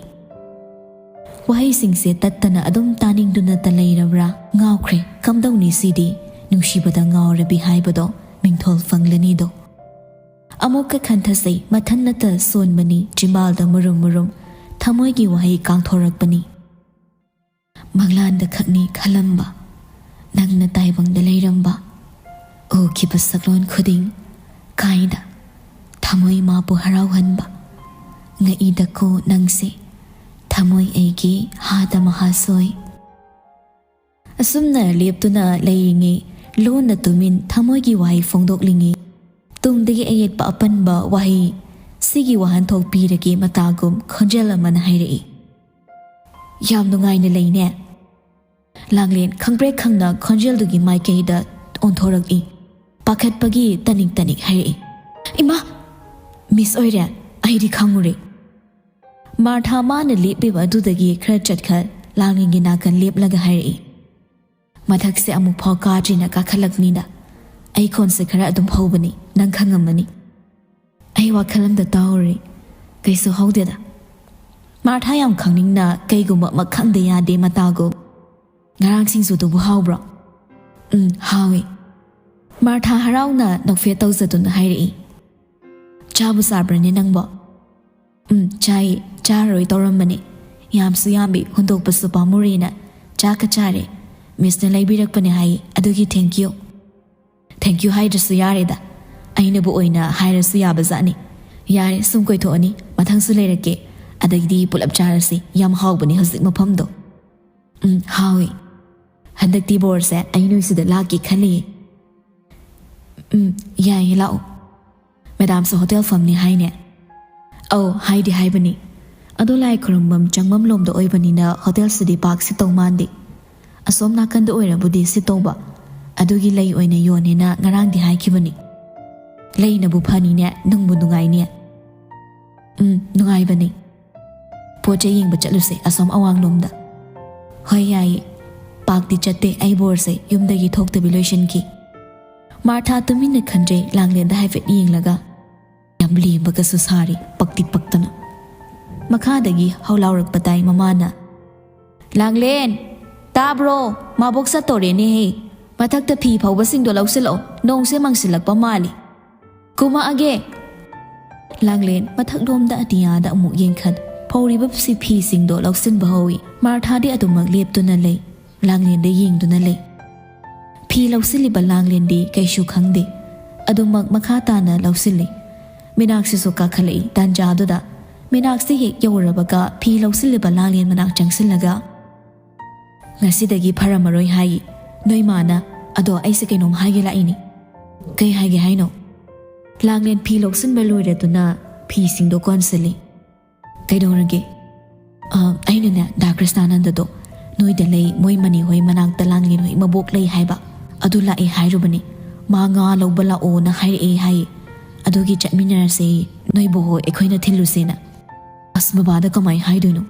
ꯋꯥꯍꯩꯁꯤꯡꯁꯦ ꯇꯠꯇꯅ ꯑꯗꯨꯝ ꯇꯥꯅꯤꯡꯗꯨꯅꯇ ꯂꯩꯔꯕ꯭ꯔꯥ? ꯉꯥꯎꯈ꯭ꯔꯦ, ꯀꯝꯗꯧꯅꯤ ꯁꯤꯗꯤ? ꯅꯨꯡꯁꯤꯕꯗ ꯉꯥꯎꯔꯕꯤ ꯍꯥꯏꯕꯗꯣ ꯃꯤꯡꯊꯣꯜ ꯐꯪꯂꯅꯤꯗꯣ꯫ ꯑꯃꯨꯛꯀ ꯈꯟꯊꯖꯩ, ꯃꯊꯟꯅꯇ ꯁꯣꯟꯕꯅꯤ, ꯆꯤꯝꯕꯥꯜꯗ ꯃꯨꯔꯨꯝ ꯃꯨꯔꯨꯝ ꯊꯃꯣꯏꯒꯤ ꯋꯥꯍꯩ ꯀꯥꯡꯊꯣꯔꯛꯄꯅꯤ꯫ ꯃꯪꯂꯥꯟꯗ ꯈꯛꯅꯤ ꯈꯜꯂꯝꯕ, ꯅꯪꯅ ꯇꯥꯏꯕꯪꯗ ꯂꯩꯔꯝꯕ, ꯎꯈꯤꯕ ꯁꯛꯂꯣꯟ ꯈꯨꯗꯤꯡ ꯀꯥꯏꯗ ꯊꯃꯣꯏ ꯃꯥꯕꯨ ꯍꯔꯥꯎꯍꯟꯕ, ꯉꯛꯏꯗꯀꯣ ꯅꯪꯁꯦ, ꯊꯃꯣꯏ ꯑꯩꯒꯤ ꯍꯥꯗ ꯃꯍꯥꯁꯣꯏ꯫ ꯑꯁꯨꯝꯅ ꯂꯦꯞꯇꯨꯅ ꯂꯩꯔꯤꯉꯩ, ꯂꯣꯟꯅ ꯇꯨꯃꯤꯟ ꯊꯃꯣꯏꯒꯤ ꯋꯥꯍꯩ ꯐꯣꯡꯗꯣꯛꯂꯤꯉꯩ, ꯇꯨꯡꯗꯒꯤ ꯑꯌꯦꯠꯄ ꯑꯄꯟꯕ ꯋꯥꯍꯩ ꯁꯤꯒꯤ ꯋꯥꯍꯟꯊꯣꯛ ꯄꯤꯔꯒꯦ ꯃꯇꯥꯒꯨꯝ ꯈꯣꯟꯖꯦꯜ ꯑꯃꯅ ꯍꯥꯏꯔꯛꯏ꯫ "ꯌꯥꯝ ꯅꯨꯡꯉꯥꯏꯅ ꯂꯩꯅꯦ꯫" ꯂꯥꯡꯂꯦꯟ ꯈꯪꯄ꯭ꯔꯦꯛ ꯈꯪꯅ ꯈꯣꯟꯖꯦꯜꯗꯨꯒꯤ ꯃꯥꯏꯀꯩꯗ ꯑꯣꯟꯊꯣꯔꯛꯏ꯫ ꯄꯥꯈꯠꯄꯒꯤ ꯇꯅꯤꯛ ꯇꯅꯤꯛ ꯍꯥꯏꯔꯛꯏ꯫ "ꯏꯃꯥ! ꯃꯤꯁ ꯑꯣꯏꯔꯦ? ꯑꯩꯗꯤ ꯈꯪꯉꯨꯔꯦ꯫" ꯃꯥꯔꯊꯥ ꯃꯥꯅ ꯂꯦꯞꯂꯤꯕ ꯑꯗꯨꯗꯒꯤ ꯈꯔ ꯆꯠꯈꯠ ꯂꯥꯡꯂꯦꯟꯒꯤ ꯅꯥꯀꯟ ꯂꯦꯞꯂꯒ ꯍꯥꯏꯔꯛꯏ꯫ "ꯃꯊꯛꯁꯦ ꯑꯃꯨꯛ ꯐꯥꯎ ꯀꯥꯗ꯭ꯔꯤꯅ ꯀꯥꯈꯠꯂꯛꯄꯅꯤꯗ꯫ ꯑꯩ ꯈꯣꯟꯁꯦ ꯈꯔ ꯑꯗꯨꯝ ꯍꯧꯕꯅꯤ, ꯅꯪ ꯈꯪꯉꯝꯃꯅꯤ꯫" ꯑꯩ ꯋꯥꯈꯜ ꯑꯃꯗ ꯇꯥꯍꯧꯔꯦ꯫ "ꯀꯩꯁꯨ ꯍꯧꯗꯦꯗ꯫" ꯃꯥꯔꯊꯥ ꯌꯥꯝ ꯈꯪꯅꯤꯡꯅ ꯀꯩꯒꯨꯝꯕ ꯑꯃ ꯈꯪꯗ ꯌꯥꯗꯦ ꯃꯇꯥꯒꯨꯝ, "ꯉꯔꯥꯡ ꯁꯤꯡꯖꯨꯗꯨꯕꯨ ꯍꯥꯎꯕ꯭ꯔꯣ?" "ꯎꯝ, ꯍꯥꯎꯋꯦ꯫" ꯃꯥꯔꯊꯥ ꯍꯔꯥꯎꯅ ꯅꯣꯛꯐꯦꯠ ꯇꯧꯖꯗꯨꯅ ꯍꯥꯏꯔꯛꯏ꯫ "ꯆꯥꯕꯨ ꯆꯥꯕ꯭ꯔꯅꯦ ꯅꯪꯕꯣ?" "ꯎꯝ, ꯆꯥꯏ꯫ ꯆꯥꯔꯔꯣꯏ ꯇꯧꯔꯝꯕꯅꯤ꯫ ꯌꯥꯝꯁꯨ ꯌꯥꯝꯕꯤ, ꯍꯨꯟꯗꯣꯛꯄꯁꯨ ꯄꯥꯝꯃꯨꯔꯦꯅ ꯆꯥꯛꯀ ꯆꯥꯔꯦ꯫ ꯃꯤꯁꯅ ꯂꯩꯕꯤꯔꯛꯄꯅꯦ ꯍꯥꯏ, ꯑꯗꯨꯒꯤ thank you꯫" "Thank you ꯍꯥꯏꯗ꯭ꯔꯁꯨ ꯌꯥꯔꯦꯗ꯫ ꯑꯩꯅꯕꯨ ꯑꯣꯏꯅ ꯍꯥꯏꯔꯁꯨ ꯌꯥꯕꯖꯥꯠꯅꯤ꯫ ꯌꯥꯔꯦ, ꯁꯨꯝ ꯀꯣꯏꯊꯣꯛꯑꯅꯤ꯫ ꯃꯊꯪꯁꯨ ꯂꯩꯔꯛꯀꯦ꯫ ꯑꯗꯒꯤꯗꯤ ꯄꯨꯂꯞ ꯆꯥꯔꯁꯤ꯫ ꯌꯥꯝ ꯍꯥꯎꯕꯅꯦ ꯍꯧꯖꯤꯛ ꯃꯐꯝꯗꯣ꯫" "ꯎꯝ, ꯍꯥꯎꯋꯦ꯫ ꯍꯟꯗꯛꯇꯤ ꯕꯣꯔꯁꯦ ꯑꯩ ꯅꯣꯏꯁꯤꯗ ꯂꯥꯛꯀꯦ ꯈꯜꯂꯤꯌꯦ꯫" "ꯎꯝ, ꯌꯥꯏꯌꯦ, ꯂꯥꯛꯑꯣ꯫" "ꯃꯦꯗꯥꯝꯁꯨ ꯍꯣꯇꯦꯜ ꯐꯝꯅꯤ ꯍꯥꯏꯅꯦ?" "ꯑꯧ, ꯍꯥꯏꯗꯤ ꯍꯥꯏꯕꯅꯤ꯫ ꯑꯗꯣ ꯂꯥꯏ ꯈꯨꯔꯨꯝꯐꯝ ꯆꯪꯐꯝ ꯂꯣꯝꯗ ꯑꯣꯏꯕꯅꯤꯅ ꯍꯣꯇꯦꯜꯁꯤꯗꯤ ꯄꯥꯛ ꯁꯤꯠꯇꯧ ꯃꯥꯟꯗꯦ꯫ ꯑꯁꯣꯝ ꯅꯥꯀꯟꯗ ꯑꯣꯏꯔꯕꯨꯗꯤ ꯁꯤꯠꯇꯧꯕ꯫ ꯑꯗꯨꯒꯤ ꯂꯩ ꯑꯣꯏꯅ ꯌꯣꯟꯅꯦꯅ ꯉꯔꯥꯡꯗꯤ ꯍꯥꯏꯈꯤꯕꯅꯤ꯫" "ꯂꯩꯅꯕꯨ ꯐꯅꯤꯅꯦ, ꯅꯨꯡꯕꯨ ꯅꯨꯡꯉꯥꯏꯅꯦ꯫" "ꯎꯝ, ꯅꯨꯡꯉꯥꯏꯕꯅꯤ꯫ ꯄꯣꯠ ꯆꯩ ꯌꯦꯡꯕ ꯆꯠꯂꯨꯁꯦ ꯑꯁꯣꯝ ꯑꯋꯥꯡꯂꯣꯝꯗ꯫" "ꯍꯣꯏ, ꯌꯥꯏꯌꯦ꯫ ꯄꯥꯛꯇꯤ ꯆꯠꯇꯦ, ꯑꯩ ꯕꯣꯔꯁꯦ ꯌꯨꯝꯗꯒꯤ ꯊꯣꯛꯇꯕꯤ ꯂꯣꯏꯁꯤꯟꯈꯤ꯫" ꯃꯥꯔꯊꯥ ꯇꯨꯃꯤꯟꯅ ꯈꯟꯖꯩ, ꯂꯥꯡꯂꯦꯟꯗ ꯍꯥꯏꯐꯦꯠ ꯌꯦꯡꯂꯒ꯫ ꯌꯥꯝ ꯂꯦꯝꯕꯒꯁꯨ ꯁꯥꯔꯤ, ꯄꯛꯇꯤ ꯄꯛꯇꯅ꯫ ꯃꯈꯥꯗꯒꯤ ꯍꯧ ꯂꯥꯎꯔꯛꯄ ꯇꯥꯏ ꯃꯃꯥꯅ꯫ "ꯂꯥꯡꯂꯦꯟ, ꯇꯥꯕ꯭ꯔꯣ? ꯃꯥꯕꯣꯛ ꯆꯠꯇꯣꯔꯦꯅꯦꯍꯦ꯫ ꯃꯊꯛꯇ ꯐꯤ ꯐꯧꯕꯁꯤꯡꯗꯣ ꯂꯧꯁꯤꯜꯂꯛꯑꯣ, ꯅꯣꯡꯁꯦ ꯃꯪꯁꯤꯜꯂꯛꯄ ꯃꯥꯜꯂꯤ꯫ ꯀꯨꯝꯃꯛꯑꯒꯦ꯫" ꯂꯥꯡꯂꯦꯟ ꯃꯊꯛꯂꯣꯝꯗ ꯑꯇꯤꯌꯥꯗ ꯑꯃꯨꯛ ꯌꯦꯡꯈꯠ, ꯐꯧꯔꯤꯕ ꯁꯤ-, ꯐꯤꯁꯤꯡꯗꯣ ꯂꯧꯁꯤꯟꯕ ꯍꯧꯏ꯫ ꯃꯥꯔꯊꯥꯗꯤ ꯑꯗꯨꯃꯛ ꯂꯦꯞꯇꯨꯅ ꯂꯩ, ꯂꯥꯡꯂꯦꯟꯗ ꯌꯦꯡꯗꯨꯅ ꯂꯩ꯫ ꯐꯤ ꯂꯧꯁꯤꯜꯂꯤꯕ ꯂꯥꯡꯂꯦꯟꯗꯤ ꯀꯩꯁꯨ ꯈꯪꯗꯦ꯫ ꯑꯗꯨꯃꯛ ꯃꯈꯥ ꯇꯥꯅ ꯂꯧꯁꯤꯜꯂꯤ꯫ ꯃꯤꯅꯥꯛꯁꯤꯁꯨ ꯀꯥꯈꯠꯂꯛꯏ꯫ ꯇꯥꯟꯖꯥꯗꯨꯗ ꯃꯤꯅꯥꯛꯁꯤ ꯍꯦꯛ ꯌꯧꯔꯕꯒ ꯐꯤ ꯂꯧꯁꯤꯜꯂꯤꯕ ꯂꯥꯡꯂꯦꯟ ꯃꯅꯥꯛ ꯆꯪꯁꯤꯜꯂꯒ, "ꯉꯁꯤꯗꯒꯤ ꯐꯔꯝꯃꯔꯣꯏ ꯍꯥꯏ ꯅꯣꯏ ꯃꯥꯅ꯫ ꯑꯗꯣ ꯑꯩꯁꯦ ꯀꯩꯅꯣꯝ ꯍꯥꯏꯒꯦ ꯂꯥꯛꯏꯅꯤ꯫" "ꯀꯩ ꯍꯥꯏꯒꯦ ꯍꯥꯏꯅꯣ?" ꯂꯥꯡꯂꯦꯟ ꯐꯤ ꯂꯧꯁꯤꯟꯕ ꯂꯣꯏꯔꯗꯨꯅ ꯐꯤꯁꯤꯡꯗꯣ ꯀꯣꯟꯁꯤꯜꯂꯤ꯫ "ꯀꯩꯗꯧꯔꯒꯦ?" "ꯑ, ꯑꯩꯅꯅꯦ, ꯗꯥ ꯀ꯭ꯔꯤꯁꯅꯥꯅꯟꯗꯗꯣ ꯅꯣꯏꯗ ꯂꯩ, ꯃꯣꯏ ꯃꯅꯤ ꯍꯣꯏ ꯃꯅꯥꯛꯇ ꯂꯥꯡꯂꯦꯟ ꯍꯣꯏ ꯃꯕꯣꯛ ꯂꯩ ꯍꯥꯏꯕ, ꯑꯗꯨ ꯂꯥꯛꯑꯦ ꯍꯥꯏꯔꯨꯕꯅꯤ꯫ ꯃꯥ ꯉꯥ ꯂꯧꯕ ꯂꯥꯛꯑꯣꯅ ꯍꯥꯏꯔꯛꯑꯦ ꯍꯥꯏꯌꯦ꯫ ꯑꯗꯨꯒꯤ ꯆꯠꯃꯤꯟꯅꯔꯁꯦ, ꯅꯣꯏꯕꯨ ꯍꯣꯏ ꯑꯩꯈꯣꯏꯅ ꯊꯤꯜꯂꯨꯁꯦꯅ꯫ ꯑꯁ, ꯕꯕꯥꯗ ꯀꯃꯥꯏ ꯍꯥꯏꯗꯣꯏꯅꯣ?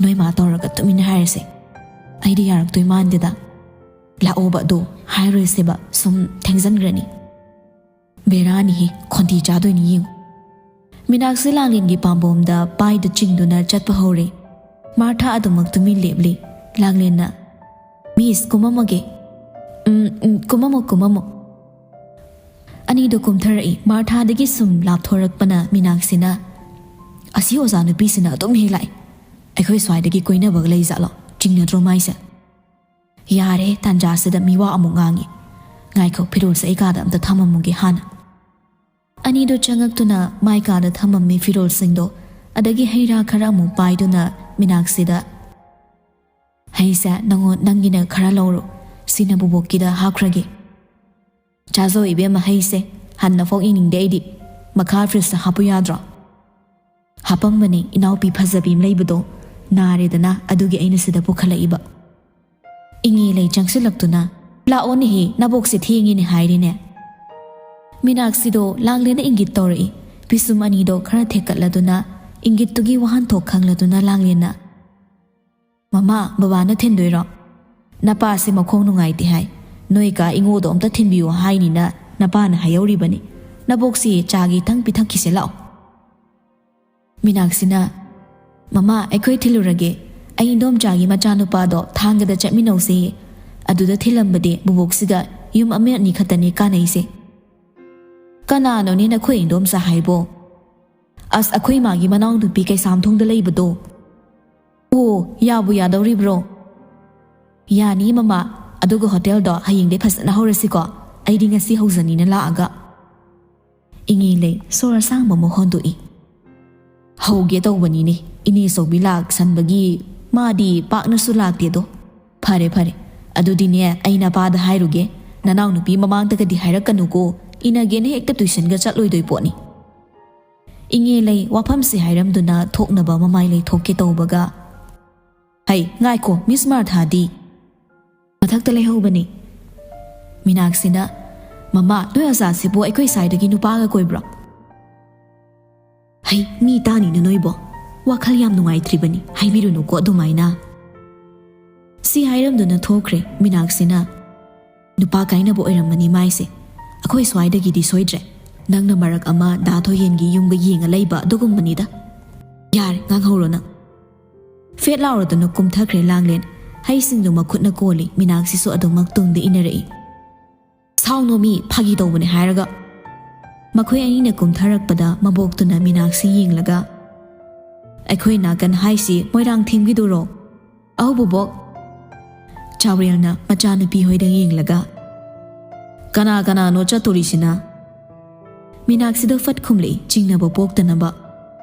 ꯅꯣꯏ ꯃꯥ ꯇꯧꯔꯒ ꯇꯨꯃꯤꯟꯅ ꯍꯥꯏꯔꯁꯦ꯫ ꯑꯩꯗꯤ ꯌꯥꯔꯛꯇꯣꯏ ꯃꯥꯟꯗꯦꯗ꯫ ꯂꯥꯛꯑꯣꯕ ꯑꯗꯣ, ꯍꯥꯏꯔꯣꯏꯁꯦꯕ, ꯁꯨꯝ ꯊꯦꯡꯖꯟꯈ꯭ꯔꯅꯤ꯫ ꯕꯦꯔꯥꯅꯤꯍꯦ, ꯈꯣꯟꯊꯤ ꯆꯥꯗꯣꯏꯅꯤ ꯌꯦꯡꯉꯨ꯫ ꯃꯤꯅꯥꯛꯁꯤ ꯂꯥꯡꯂꯦꯟꯒꯤ ꯄꯥꯝꯕꯣꯝꯗ ꯄꯥꯏꯗꯨ ꯆꯤꯡꯗꯨꯅ ꯆꯠꯄ ꯍꯧꯔꯦ꯫ ꯃꯥꯔꯊꯥ ꯑꯗꯨꯃꯛ ꯇꯨꯃꯤꯟ ꯂꯦꯞꯂꯤ꯫ ꯂꯥꯡꯂꯦꯟꯅ, "ꯃꯤꯁ, ꯀꯨꯝꯃꯝꯃꯒꯦ꯫" "ꯎꯝ, ꯎꯝ, ꯀꯨꯝꯃꯝꯃꯣ, ꯀꯨꯝꯃꯝꯃꯣ꯫" ꯑꯅꯤꯗꯣ ꯀꯨꯝꯊꯔꯛꯏ꯫ ꯃꯥꯔꯊꯥꯗꯒꯤ ꯁꯨꯝ ꯂꯥꯞꯊꯣꯔꯛꯄꯅ ꯃꯤꯅꯥꯛꯁꯤꯅ, "ꯑꯁꯤ ꯑꯣꯖꯥ ꯅꯨꯄꯤꯁꯤꯅ ꯑꯗꯨꯝ ꯍꯦꯛ ꯂꯥꯛꯏ꯫ ꯑꯩꯈꯣꯏ ꯁ꯭ꯋꯥꯏꯗꯒꯤ ꯀꯣꯏꯅꯕꯒ ꯂꯩꯖꯥꯠꯂꯣ? ꯆꯤꯡꯅꯗ꯭ꯔꯣ ꯃꯥꯏꯁꯦ?" ꯌꯥꯔꯦ, ꯇꯥꯟꯖꯥꯁꯤꯗ ꯃꯤꯋꯥ ꯑꯃꯨꯛ ꯉꯥꯡꯉꯤ꯫ ꯉꯥꯏꯈꯣ, ꯐꯤꯔꯣꯜꯁꯦ ꯑꯩ ꯀꯥꯗ ꯑꯝꯇ ꯊꯝꯃꯝꯃꯨꯒꯦ ꯍꯥꯟꯅ꯫ ꯑꯅꯤꯗꯣ ꯆꯪꯉꯛꯇꯨꯅ ꯃꯥꯏ ꯀꯥꯗ ꯊꯝꯃꯝꯃꯤ ꯐꯤꯔꯣꯜꯁꯤꯡꯗꯣ꯫ ꯑꯗꯒꯤ ꯍꯩ ꯔꯥ ꯈꯔ ꯑꯃꯨꯛ ꯄꯥꯏꯗꯨꯅ ꯃꯤꯅꯥꯛꯁꯤꯗ, "ꯍꯩꯁꯦ ꯅꯪꯉꯣꯟ-, ꯅꯪꯒꯤꯅ ꯈꯔ ꯂꯧꯔꯣ, ꯁꯤꯅ ꯕꯨꯕꯣꯛꯀꯤꯗ ꯍꯥꯞꯈ꯭ꯔꯒꯦ꯫ ꯆꯥꯖꯧ ꯏꯕꯦꯝꯃ ꯍꯩꯁꯦ, ꯍꯟꯅ ꯐꯥꯎ ꯌꯦꯡꯅꯤꯡꯗꯦ ꯑꯩꯗꯤ꯫ ꯃꯈꯥ ꯐ꯭ꯔꯤꯖꯇ ꯍꯥꯞꯄꯨ ꯌꯥꯗ꯭ꯔꯣ?" ꯍꯥꯄꯝꯕꯅꯦ, ꯏꯅꯥꯎꯄꯤ ꯐꯖꯕꯤ ꯑꯃ ꯂꯩꯕꯗꯣ, ꯅꯥꯔꯦꯗꯅ, ꯑꯗꯨꯒꯤ ꯑꯩꯅ ꯁꯤꯗ ꯄꯨꯈꯠꯂꯛꯏꯕ꯫ ꯏꯉꯦꯂꯩ ꯆꯪꯁꯤꯜꯂꯛꯇꯨꯅ, "ꯂꯥꯛꯑꯣꯅꯦꯍꯦ, ꯅꯕꯣꯛꯁꯦ ꯊꯦꯡꯉꯦꯅꯦ ꯍꯥꯏꯔꯤꯅꯦ꯫" ꯃꯤꯅꯥꯛꯁꯤꯗꯣ ꯂꯥꯡꯂꯦꯟꯅ ꯏꯪꯒꯤꯠ ꯇꯧꯔꯛꯏ꯫ ꯄꯤꯁꯨꯝ ꯑꯅꯤꯗꯣ ꯈꯔ ꯊꯦꯛꯀꯠꯂꯗꯨꯅ, ꯏꯪꯒꯤꯠꯇꯨꯒꯤ ꯋꯥꯍꯟꯊꯣꯛ ꯈꯪꯂꯗꯨꯅ ꯂꯥꯡꯂꯦꯟꯅ, "ꯃꯃꯥ, ꯕꯕꯥꯅ ꯊꯤꯟꯗꯣꯏꯔꯣ? ꯅꯄꯥꯁꯦ ꯃꯈꯣꯡ ꯅꯨꯡꯉꯥꯏꯇꯦ ꯍꯥꯏ꯫ ꯅꯣꯏ ꯀꯥ ꯏꯉꯣꯗꯣ ꯑꯝꯇ ꯊꯤꯟꯕꯤꯌꯨ ꯍꯥꯏꯅꯤꯅ ꯅꯄꯥꯅ ꯍꯥꯏꯍꯧꯔꯤꯕꯅꯤ꯫ ꯅꯕꯣꯛꯁꯤ ꯆꯥꯒꯤ ꯊꯪ ꯄꯤꯊꯛꯈꯤꯁꯦ ꯂꯥꯛꯑꯣ꯫" ꯃꯤꯅꯥꯛꯁꯤꯅ, "ꯃꯃꯥ, ꯑꯩꯈꯣꯏ ꯊꯤꯜꯂꯨꯔꯒꯦ꯫ ꯑꯩ ꯏꯟꯗꯣꯝꯆꯥꯒꯤ ꯃꯆꯥꯅꯨꯄꯥꯗꯣ ꯊꯥꯡꯒꯗ ꯆꯠꯃꯤꯟꯅꯧꯁꯦꯌꯦ꯫ ꯑꯗꯨꯗ ꯊꯤꯜꯂꯝꯕꯗꯤ ꯕꯨꯕꯣꯛꯁꯤꯒ ꯌꯨꯝ ꯑꯃ ꯑꯅꯤ ꯈꯛꯇꯅꯦ ꯀꯥꯟꯅꯩꯁꯦ꯫" "ꯀꯅꯥꯅꯣꯅꯦ ꯅꯈꯣꯏ ꯏꯟꯗꯣꯝꯆꯥ ꯍꯥꯏꯕꯣ?" "ꯑꯁ, ꯑꯩꯈꯣꯏ ꯃꯥꯒꯤ ꯃꯅꯥꯎꯅꯨꯄꯤ ꯀꯩꯁꯥꯝꯊꯣꯡꯗ ꯂꯩꯕꯗꯣ꯫" "ꯑꯣ, ꯌꯥꯕꯨ ꯌꯥꯗꯧꯔꯤꯕ꯭ꯔꯣ?" "ꯌꯥꯅꯤ ꯃꯃꯥ, ꯑꯗꯨꯒ ꯍꯣꯇꯦꯜꯗꯣ ꯍꯌꯦꯡꯗꯩ ꯐꯖꯅ ꯍꯧꯔꯁꯤꯀꯣ꯫ ꯑꯩꯗꯤ ꯉꯁꯤ ꯍꯧꯖꯅꯤꯅ ꯂꯥꯛꯑꯒ꯫" ꯏꯉꯦꯂꯩ ꯁꯣꯔ ꯑꯁꯥꯡꯕ ꯑꯃ ꯍꯣꯟꯗꯣꯛꯏ꯫ "ꯍꯧꯒꯦ ꯇꯧꯕꯅꯤꯅꯦ, ꯏꯅꯦꯆꯧꯕꯤ ꯂꯥꯛꯁꯟꯕꯒꯤ ꯃꯥꯗꯤ ꯄꯥꯛꯅꯁꯨ ꯂꯥꯛꯇꯦꯗꯣ꯫ ꯐꯔꯦ, ꯐꯔꯦ, ꯑꯗꯨꯗꯤꯅꯦ ꯑꯩ ꯅꯄꯥꯗ ꯍꯥꯏꯔꯨꯒꯦ, ꯅꯅꯥꯎꯅꯨꯄꯤ ꯃꯃꯥꯡꯗꯒꯗꯤ ꯍꯥꯏꯔꯛꯀꯅꯨꯀꯣ, ꯏꯟꯅꯒꯦꯅ ꯍꯦꯛꯇ ꯇꯨꯏꯁꯟꯒ ꯆꯠꯂꯣꯏꯗꯣꯏ ꯄꯣꯠꯅꯤ꯫" ꯏꯉꯦꯂꯩ ꯋꯥꯐꯝꯁꯤ ꯍꯥꯏꯔꯝꯗꯨꯅ ꯊꯣꯛꯅꯕ ꯃꯃꯥꯏ ꯂꯩꯊꯣꯛꯀꯦ ꯇꯧꯕꯒ, "ꯍꯩ, ꯉꯥꯏꯈꯣ, ꯃꯤꯁ ꯃꯥꯔꯊꯥꯗꯤ?" "ꯃꯊꯛꯇ ꯂꯩꯍꯧꯕꯅꯤ꯫" ꯃꯤꯅꯥꯛꯁꯤꯅ, "ꯃꯃꯥ, ꯅꯣꯏ ꯑꯣꯖꯥꯁꯤꯕꯨ ꯑꯩꯈꯣꯏ ꯁ꯭ꯋꯥꯏꯗꯒꯤ ꯅꯨꯄꯥꯒ ꯀꯣꯏꯕ꯭ꯔꯣ?" "ꯍꯩ, ꯃꯤ ꯇꯥꯅꯤꯅ ꯅꯣꯏꯕꯣ꯫ ꯋꯥꯈꯜ ꯌꯥꯝ ꯅꯨꯡꯉꯥꯏꯇ꯭ꯔꯤꯕꯅꯤ, ꯍꯥꯏꯕꯤꯔꯨꯅꯨꯀꯣ ꯑꯗꯨꯃꯥꯏꯅ꯫ ꯁꯤ ꯍꯥꯏꯔꯝꯗꯨꯅ ꯊꯣꯛꯈ꯭ꯔꯦ ꯃꯤꯅꯥꯛꯁꯤꯅ꯫ "ꯅꯨꯄꯥ ꯀꯥꯏꯅꯕ ꯑꯣꯏꯔꯝꯃꯅꯤ ꯃꯥꯏꯁꯦ꯫ ꯑꯩꯈꯣꯏ ꯁ꯭ꯋꯥꯏꯗꯒꯤꯗꯤ ꯁꯣꯏꯗ꯭ꯔꯦ꯫ ꯅꯪꯅ ꯃꯔꯛ ꯑꯃ ꯗꯥ ꯊꯣꯏꯍꯦꯟꯒꯤ ꯌꯨꯝꯒ ꯌꯦꯡꯉ ꯂꯩꯕ ꯑꯗꯨꯒꯨꯝꯕꯅꯤꯗ꯫ ꯌꯥꯔꯦ, ꯉꯥꯡꯍꯧꯔꯣ ꯅꯪ꯫" ꯐꯦꯠ ꯂꯥꯎꯔꯗꯨꯅ ꯀꯨꯝꯊꯈ꯭ꯔꯦ ꯂꯥꯡꯂꯦꯟ꯫ ꯍꯩꯁꯤꯡꯗꯨ ꯃꯈꯨꯠꯅ ꯀꯣꯜꯂꯤ, ꯃꯤꯅꯥꯛꯁꯤꯁꯨ ꯑꯗꯨꯃꯛ ꯇꯨꯡꯗ ꯏꯟꯅꯔꯛꯏ꯫ "ꯁꯥꯎꯅꯣ ꯃꯤ, ꯐꯥꯒꯤ ꯇꯧꯕꯅꯦ ꯍꯥꯏꯔꯒ꯫" ꯃꯈꯣꯏ ꯑꯅꯤꯅ ꯀꯨꯝꯊꯔꯛꯄꯗ ꯃꯕꯣꯛꯇꯨꯅ ꯃꯤꯅꯥꯛꯁꯤ ꯌꯦꯡꯂꯒ, "ꯑꯩꯈꯣꯏ ꯅꯥꯀꯟ ꯍꯥꯏꯁꯤ ꯃꯣꯏꯔꯥꯡꯊꯦꯝꯒꯤꯗꯨꯔꯣ?" "ꯑꯧ ꯕꯣꯕꯣꯛ꯫" ꯆꯥꯎꯔꯦꯜꯅ ꯃꯆꯥꯅꯨꯄꯤ ꯍꯣꯏꯗ ꯌꯦꯡꯂꯒ, "ꯀꯅꯥ ꯀꯅꯥꯅꯣ ꯆꯠꯇꯣꯔꯤꯁꯤꯅ?" ꯃꯤꯅꯥꯛꯁꯤꯗ ꯐꯠ ꯈꯨꯝꯂꯛꯏ ꯆꯤꯡꯅꯕ ꯄꯣꯛꯇꯅꯕ꯫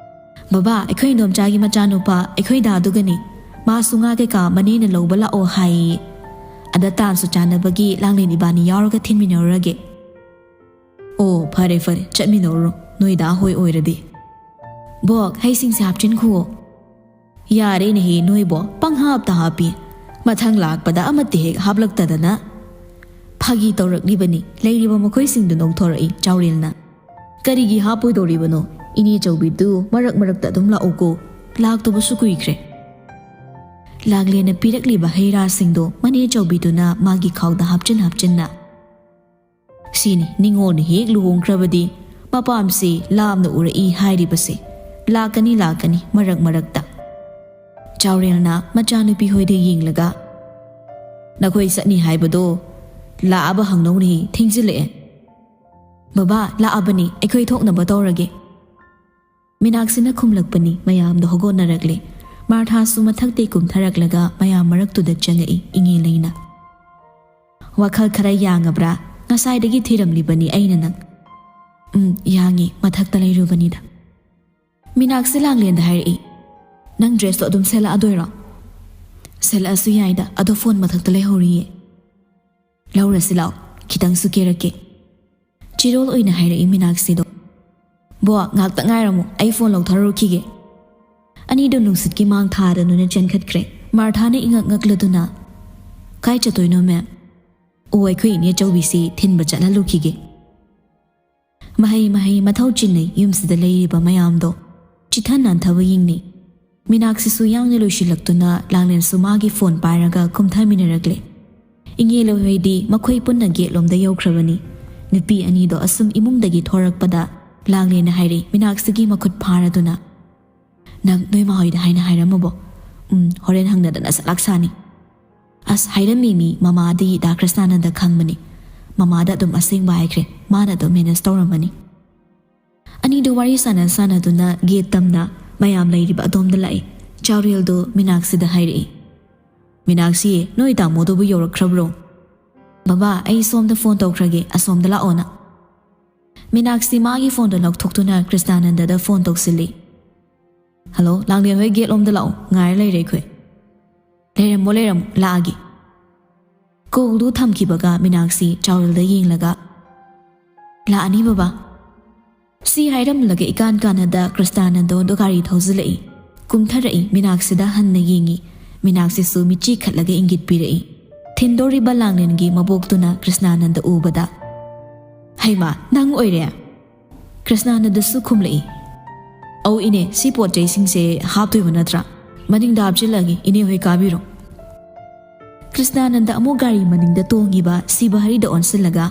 "ꯕꯕꯥ, ꯑꯩꯈꯣꯏ ꯏꯟꯗꯣꯝꯆꯥꯒꯤ ꯃꯆꯥꯅꯨꯄꯥ ꯑꯩꯈꯣꯏ ꯗꯥꯗꯨꯒꯅꯤ꯫ ꯃꯥꯁꯨ ꯉꯥ ꯀꯩꯀꯥ ꯃꯅꯦꯅ ꯂꯧꯕ ꯂꯥꯛꯑꯣ ꯍꯥꯏꯌꯦ꯫ ꯑꯗ ꯇꯥꯟꯁꯨ ꯆꯥꯟꯅꯕꯒꯤ ꯂꯥꯡꯂꯦꯟ ꯏꯕꯥꯅꯤ ꯌꯥꯎꯔꯒ ꯊꯤꯟꯃꯤꯟꯅꯔꯨꯔꯒꯦ꯫" "ꯑꯣ, ꯐꯔꯦ ꯐꯔꯦ, ꯆꯠꯃꯤꯟꯅꯧꯔꯣ, ꯅꯣꯏ ꯗꯥ ꯍꯣꯏ ꯑꯣꯏꯔꯗꯤ꯫" "ꯕꯣꯛ, ꯍꯩꯁꯤꯡꯁꯦ ꯍꯥꯞꯆꯤꯟꯈꯨꯑꯣ꯫" "ꯌꯥꯔꯦꯅꯦꯍꯦ ꯅꯣꯏꯕꯣ, ꯄꯪꯍꯥꯞꯇ ꯍꯥꯞꯄꯤ꯫ ꯃꯊꯪ ꯂꯥꯛꯄꯗ ꯑꯃꯠꯇ ꯍꯦꯛ ꯍꯥꯞꯂꯛꯇꯗꯅ꯫" ꯐꯥꯒꯤ ꯇꯧꯔꯛꯂꯤꯕꯅꯤ꯫ ꯂꯩꯔꯤꯕ ꯃꯈꯣꯏꯁꯤꯡꯗꯨ ꯅꯣꯛꯊꯣꯔꯛꯏ ꯆꯥꯎꯔꯦꯜꯅ꯫ "ꯀꯔꯤꯒꯤ ꯍꯥꯞꯄꯣꯏꯗꯧꯔꯤꯕꯅꯣ? ꯏꯅꯦ ꯆꯧꯕꯤꯗꯨ ꯃꯔꯛ ꯃꯔꯛꯇ ꯑꯗꯨꯝ ꯂꯥꯛꯎꯀꯣ꯫ ꯂꯥꯛꯇꯕꯁꯨ ꯀꯨꯏꯈ꯭ꯔꯦ꯫" ꯂꯥꯡꯂꯦꯟꯅ ꯄꯤꯔꯛꯂꯤꯕ ꯍꯩ ꯔꯥꯁꯤꯡꯗꯣ ꯃꯅꯦ ꯆꯧꯕꯤꯗꯨꯅ ꯃꯥꯒꯤ ꯈꯥꯎꯗ ꯍꯥꯞꯆꯤꯟ ꯍꯥꯞꯆꯤꯟꯅ, "ꯁꯤꯅꯤ ꯅꯤꯉꯣꯜꯅ ꯍꯦꯛ ꯂꯨꯍꯣꯡꯈ꯭ꯔꯕꯗꯤ ꯃꯄꯥꯝꯁꯤ ꯂꯥꯞꯅ ꯎꯔꯛꯏ ꯍꯥꯏꯔꯤꯕꯁꯦ꯫ ꯂꯥꯛꯀꯅꯤ, ꯂꯥꯛꯀꯅꯤ ꯃꯔꯛ ꯃꯔꯛꯇ꯫" ꯆꯥꯎꯔꯦꯜꯅ ꯃꯆꯥꯅꯨꯄꯤ ꯍꯣꯏꯗ ꯌꯦꯡꯂꯒ, "ꯅꯈꯣꯏ ꯆꯠꯅꯤ ꯍꯥꯏꯕꯗꯣ ꯂꯥꯛꯑꯕ ꯍꯪꯅꯧꯅꯦ, ꯊꯦꯡꯖꯤꯜꯂꯛꯑꯦ꯫" "ꯕꯕꯥ, ꯂꯥꯛꯑꯕꯅꯤ, ꯑꯩꯈꯣꯏ ꯊꯣꯛꯅꯕ ꯇꯧꯔꯒꯦ꯫" ꯃꯤꯅꯥꯛꯁꯤꯅ ꯈꯨꯝꯂꯛꯄꯅꯤ꯫ ꯃꯌꯥꯝꯗꯣ ꯍꯧꯒꯠꯅꯔꯛꯂꯦ꯫ ꯃꯥꯔꯊꯥꯁꯨ ꯃꯊꯛꯇꯩ ꯀꯨꯝꯊꯔꯛꯂꯒ ꯃꯌꯥꯝ ꯃꯔꯛꯇꯨꯗ ꯆꯪꯉꯛꯏ ꯏꯉꯦ ꯂꯩꯅ꯫ "ꯋꯥꯈꯜ ꯈꯔ ꯌꯥꯡꯉꯕ꯭ꯔꯥ? ꯉꯁꯥꯏꯗꯒꯤ ꯊꯤꯔꯝꯂꯤꯕꯅꯤ ꯑꯩꯅ ꯅꯪ꯫" "ꯎꯝ, ꯌꯥꯡꯉꯤ, ꯃꯊꯛꯇ ꯂꯩꯔꯨꯕꯅꯤꯗ꯫" ꯃꯤꯅꯥꯛꯁꯤ ꯂꯥꯡꯂꯦꯟꯗ ꯍꯥꯏꯔꯛꯏ, "ꯅꯪ ꯗ꯭ꯔꯦꯁꯇꯣ ꯑꯗꯨꯝ ꯁꯦꯠꯂꯛꯑꯗꯣꯏꯔꯣ?" "ꯁꯦꯠꯂꯛꯑꯁꯨ ꯌꯥꯏꯗ, ꯑꯗꯣ ꯐꯣꯟ ꯃꯊꯛꯇ ꯂꯩꯍꯧꯔꯤꯌꯦ꯫" "ꯂꯧꯔꯁꯤ ꯂꯥꯛꯑꯣ, ꯈꯤꯇꯪꯁꯨ ꯀꯦꯔꯛꯀꯦ꯫" ꯆꯤꯔꯣꯜ ꯑꯣꯏꯅ ꯍꯥꯏꯔꯛꯏ ꯃꯤꯅꯥꯛꯁꯤꯗꯣ꯫ "ꯕꯣ, ꯉꯥꯛꯇ ꯉꯥꯏꯔꯝꯃꯨ, ꯑꯩ ꯐꯣꯟ ꯂꯧꯊꯔꯨꯈꯤꯒꯦ꯫" ꯑꯅꯤꯗꯣ ꯅꯨꯡꯁꯤꯠꯀꯤ ꯃꯥꯡ ꯊꯥꯗꯨꯅ ꯆꯦꯟꯈꯠꯈ꯭ꯔꯦ꯫ ꯃꯥꯔꯊꯥꯅ ꯏꯉꯛ ꯉꯛꯂꯗꯨꯅ, "ꯀꯥꯏ ꯆꯠꯇꯣꯏꯅꯣ, ꯃꯦꯝ?" ꯑꯣ, ꯑꯩꯈꯣꯏ ꯏꯅꯦ ꯑꯆꯧꯕꯤꯁꯤ ꯊꯤꯟꯕ ꯆꯠꯍꯜꯂꯨꯈꯤꯒꯦ꯫ ꯃꯍꯩ ꯃꯍꯩ ꯃꯊꯧ ꯆꯤꯟꯅꯩ ꯌꯨꯝꯁꯤꯗ ꯂꯩꯔꯤꯕ ꯃꯌꯥꯝꯗꯣ ꯆꯤꯊ ꯅꯥꯟꯊꯕ ꯌꯦꯡꯅꯩ꯫ ꯃꯤꯅꯥꯛꯁꯤꯁꯨ ꯌꯥꯡꯅ ꯂꯣꯏꯁꯤꯜꯂꯛꯇꯨꯅ ꯂꯥꯡꯂꯦꯟꯁꯨ ꯃꯥꯒꯤ ꯐꯣꯟ ꯄꯥꯏꯔꯒ ꯀꯨꯝꯊꯃꯤꯟꯅꯔꯛꯂꯦ꯫ ꯏꯉꯦꯜ ꯍꯣꯏꯗꯤ ꯃꯈꯣꯏ ꯄꯨꯟꯅ ꯒꯦꯠ ꯂꯣꯝꯗ ꯌꯧꯈ꯭ꯔꯕꯅꯤ꯫ ꯅꯨꯄꯤ ꯑꯅꯤꯗꯣ ꯑꯁꯨꯝ ꯏꯃꯨꯡꯗꯒꯤ ꯊꯣꯔꯛꯄꯗ ꯂꯥꯡꯂꯦꯟꯅ ꯍꯥꯏꯔꯛꯏ, ꯃꯤꯅꯥꯛꯁꯤꯒꯤ ꯃꯈꯨꯠ ꯐꯥꯔꯗꯨꯅ, "ꯅꯪ ꯅꯣꯏ ꯃꯥ ꯍꯣꯏꯗ ꯍꯥꯏꯅ ꯍꯥꯏꯔꯝꯃꯕꯣ?" "ꯎꯝ, ꯍꯣꯔꯦꯟ ꯍꯪꯅꯗꯅ ꯁꯂꯥꯛ ꯁꯥꯅꯤ꯫" "ꯑꯁ, ꯍꯥꯏꯔꯝꯃꯤ ꯃꯤ, ꯃꯃꯥꯗꯤ ꯗꯥ ꯀ꯭ꯔꯤꯁꯅꯥꯅꯟꯗ ꯈꯪꯕꯅꯤ꯫ ꯃꯃꯥꯗ ꯑꯗꯨꯝ ꯑꯁꯦꯡꯕ ꯍꯥꯏꯈ꯭ꯔꯦ, ꯃꯥꯅ ꯑꯗꯨꯝ ꯃꯦꯅꯦꯖ ꯇꯧꯔꯝꯃꯅꯤ꯫" ꯑꯅꯤꯗꯨ ꯋꯥꯔꯤ ꯁꯥꯟꯅ ꯁꯥꯟꯅꯗꯨꯅ ꯒꯦꯠ ꯇꯝꯅ ꯃꯌꯥꯝ ꯂꯩꯔꯤꯕ ꯑꯗꯣꯝꯗ ꯂꯥꯛꯏ꯫ ꯆꯥꯎꯔꯦꯜꯗꯨ ꯃꯤꯅꯥꯛꯁꯤꯗ ꯍꯥꯏꯔꯛꯏ, "ꯃꯤꯅꯥꯛꯁꯤ, ꯅꯣꯏ ꯇꯥꯃꯣꯗꯨꯕꯨ ꯌꯧꯔꯛꯈ꯭ꯔꯕ꯭ꯔꯣ?" "ꯕꯕꯥ, ꯑꯩ ꯁꯣꯝꯗ ꯐꯣꯟ ꯇꯧꯈ꯭ꯔꯒꯦ, ꯑꯁꯣꯝꯗ ꯂꯥꯛꯑꯣꯅ꯫" ꯃꯤꯅꯥꯛꯁꯤ ꯃꯥꯒꯤ ꯐꯣꯟꯗꯣ ꯂꯧꯊꯣꯛꯇꯨꯅ ꯀ꯭ꯔꯤꯁꯅꯥꯅꯟꯗꯗ ꯐꯣꯟ ꯇꯧꯁꯤꯜꯂꯤ꯫ "ꯍꯜꯂꯣ, ꯂꯥꯡꯂꯦꯟ ꯍꯣꯏ ꯒꯦꯠ ꯂꯣꯝꯗ ꯂꯥꯛꯑꯣ, ꯉꯥꯏꯔ ꯂꯩꯔꯦ ꯑꯩꯈꯣꯏ꯫" "ꯂꯩꯔꯝꯃꯣ, ꯂꯩꯔꯝꯃꯣ, ꯂꯥꯛꯑꯒꯦ꯫" ꯀꯣꯜꯗꯨ ꯊꯝꯈꯤꯕꯒ ꯃꯤꯅꯥꯛꯁꯤ ꯆꯥꯎꯔꯦꯜꯗ ꯌꯦꯡꯂꯒ, "ꯂꯥꯛꯑꯅꯤ ꯕꯕꯥ꯫" ꯁꯤ ꯍꯥꯏꯔꯝꯂꯒ ꯏꯀꯥꯟ ꯀꯥꯟꯅꯗ ꯀ꯭ꯔꯤꯁꯅꯥꯅꯟꯗꯣꯗꯣ ꯒꯥꯔꯤ ꯊꯧꯖꯤꯜꯂꯛꯏ꯫ ꯀꯨꯝꯊꯔꯛꯏ, ꯃꯤꯅꯥꯛꯁꯤꯗ ꯍꯟꯅ ꯌꯦꯡꯉꯤ꯫ ꯃꯤꯅꯥꯛꯁꯤꯁꯨ ꯃꯤꯠꯆꯤ ꯈꯠꯂꯒ ꯏꯪꯒꯤꯠ ꯄꯤꯔꯛꯏ꯫ ꯊꯤꯟꯗꯣꯔꯤꯕ ꯂꯥꯡꯂꯦꯟꯒꯤ ꯃꯕꯣꯛꯇꯨꯅ ꯀ꯭ꯔꯤꯁꯅꯥꯅꯟꯗ ꯎꯕꯗ, "ꯍꯩꯃꯥ, ꯅꯪ ꯑꯣꯏꯔꯦ?" ꯀ꯭ꯔꯤꯁꯅꯥꯅꯟꯗꯁꯨ ꯈꯨꯝꯂꯛꯏ, "ꯑꯧ ꯏꯅꯦ, ꯁꯤ ꯄꯣꯠ ꯆꯩꯁꯤꯡꯁꯦ ꯍꯥꯞꯇꯣꯏꯕ ꯅꯠꯇ꯭ꯔꯥ? ꯃꯅꯤꯡꯗ ꯍꯥꯞꯆꯤꯜꯂꯒꯦ, ꯏꯅꯦ ꯍꯣꯏ ꯀꯥꯕꯤꯔꯣ꯫" ꯀ꯭ꯔꯤꯁꯅꯥꯅꯟꯗ ꯑꯃꯨꯛ ꯒꯥꯔꯤ ꯃꯅꯤꯡꯗ ꯇꯣꯡꯉꯤꯕ ꯁꯤꯕꯍꯔꯤꯗ ꯑꯣꯟꯁꯤꯜꯂꯒ,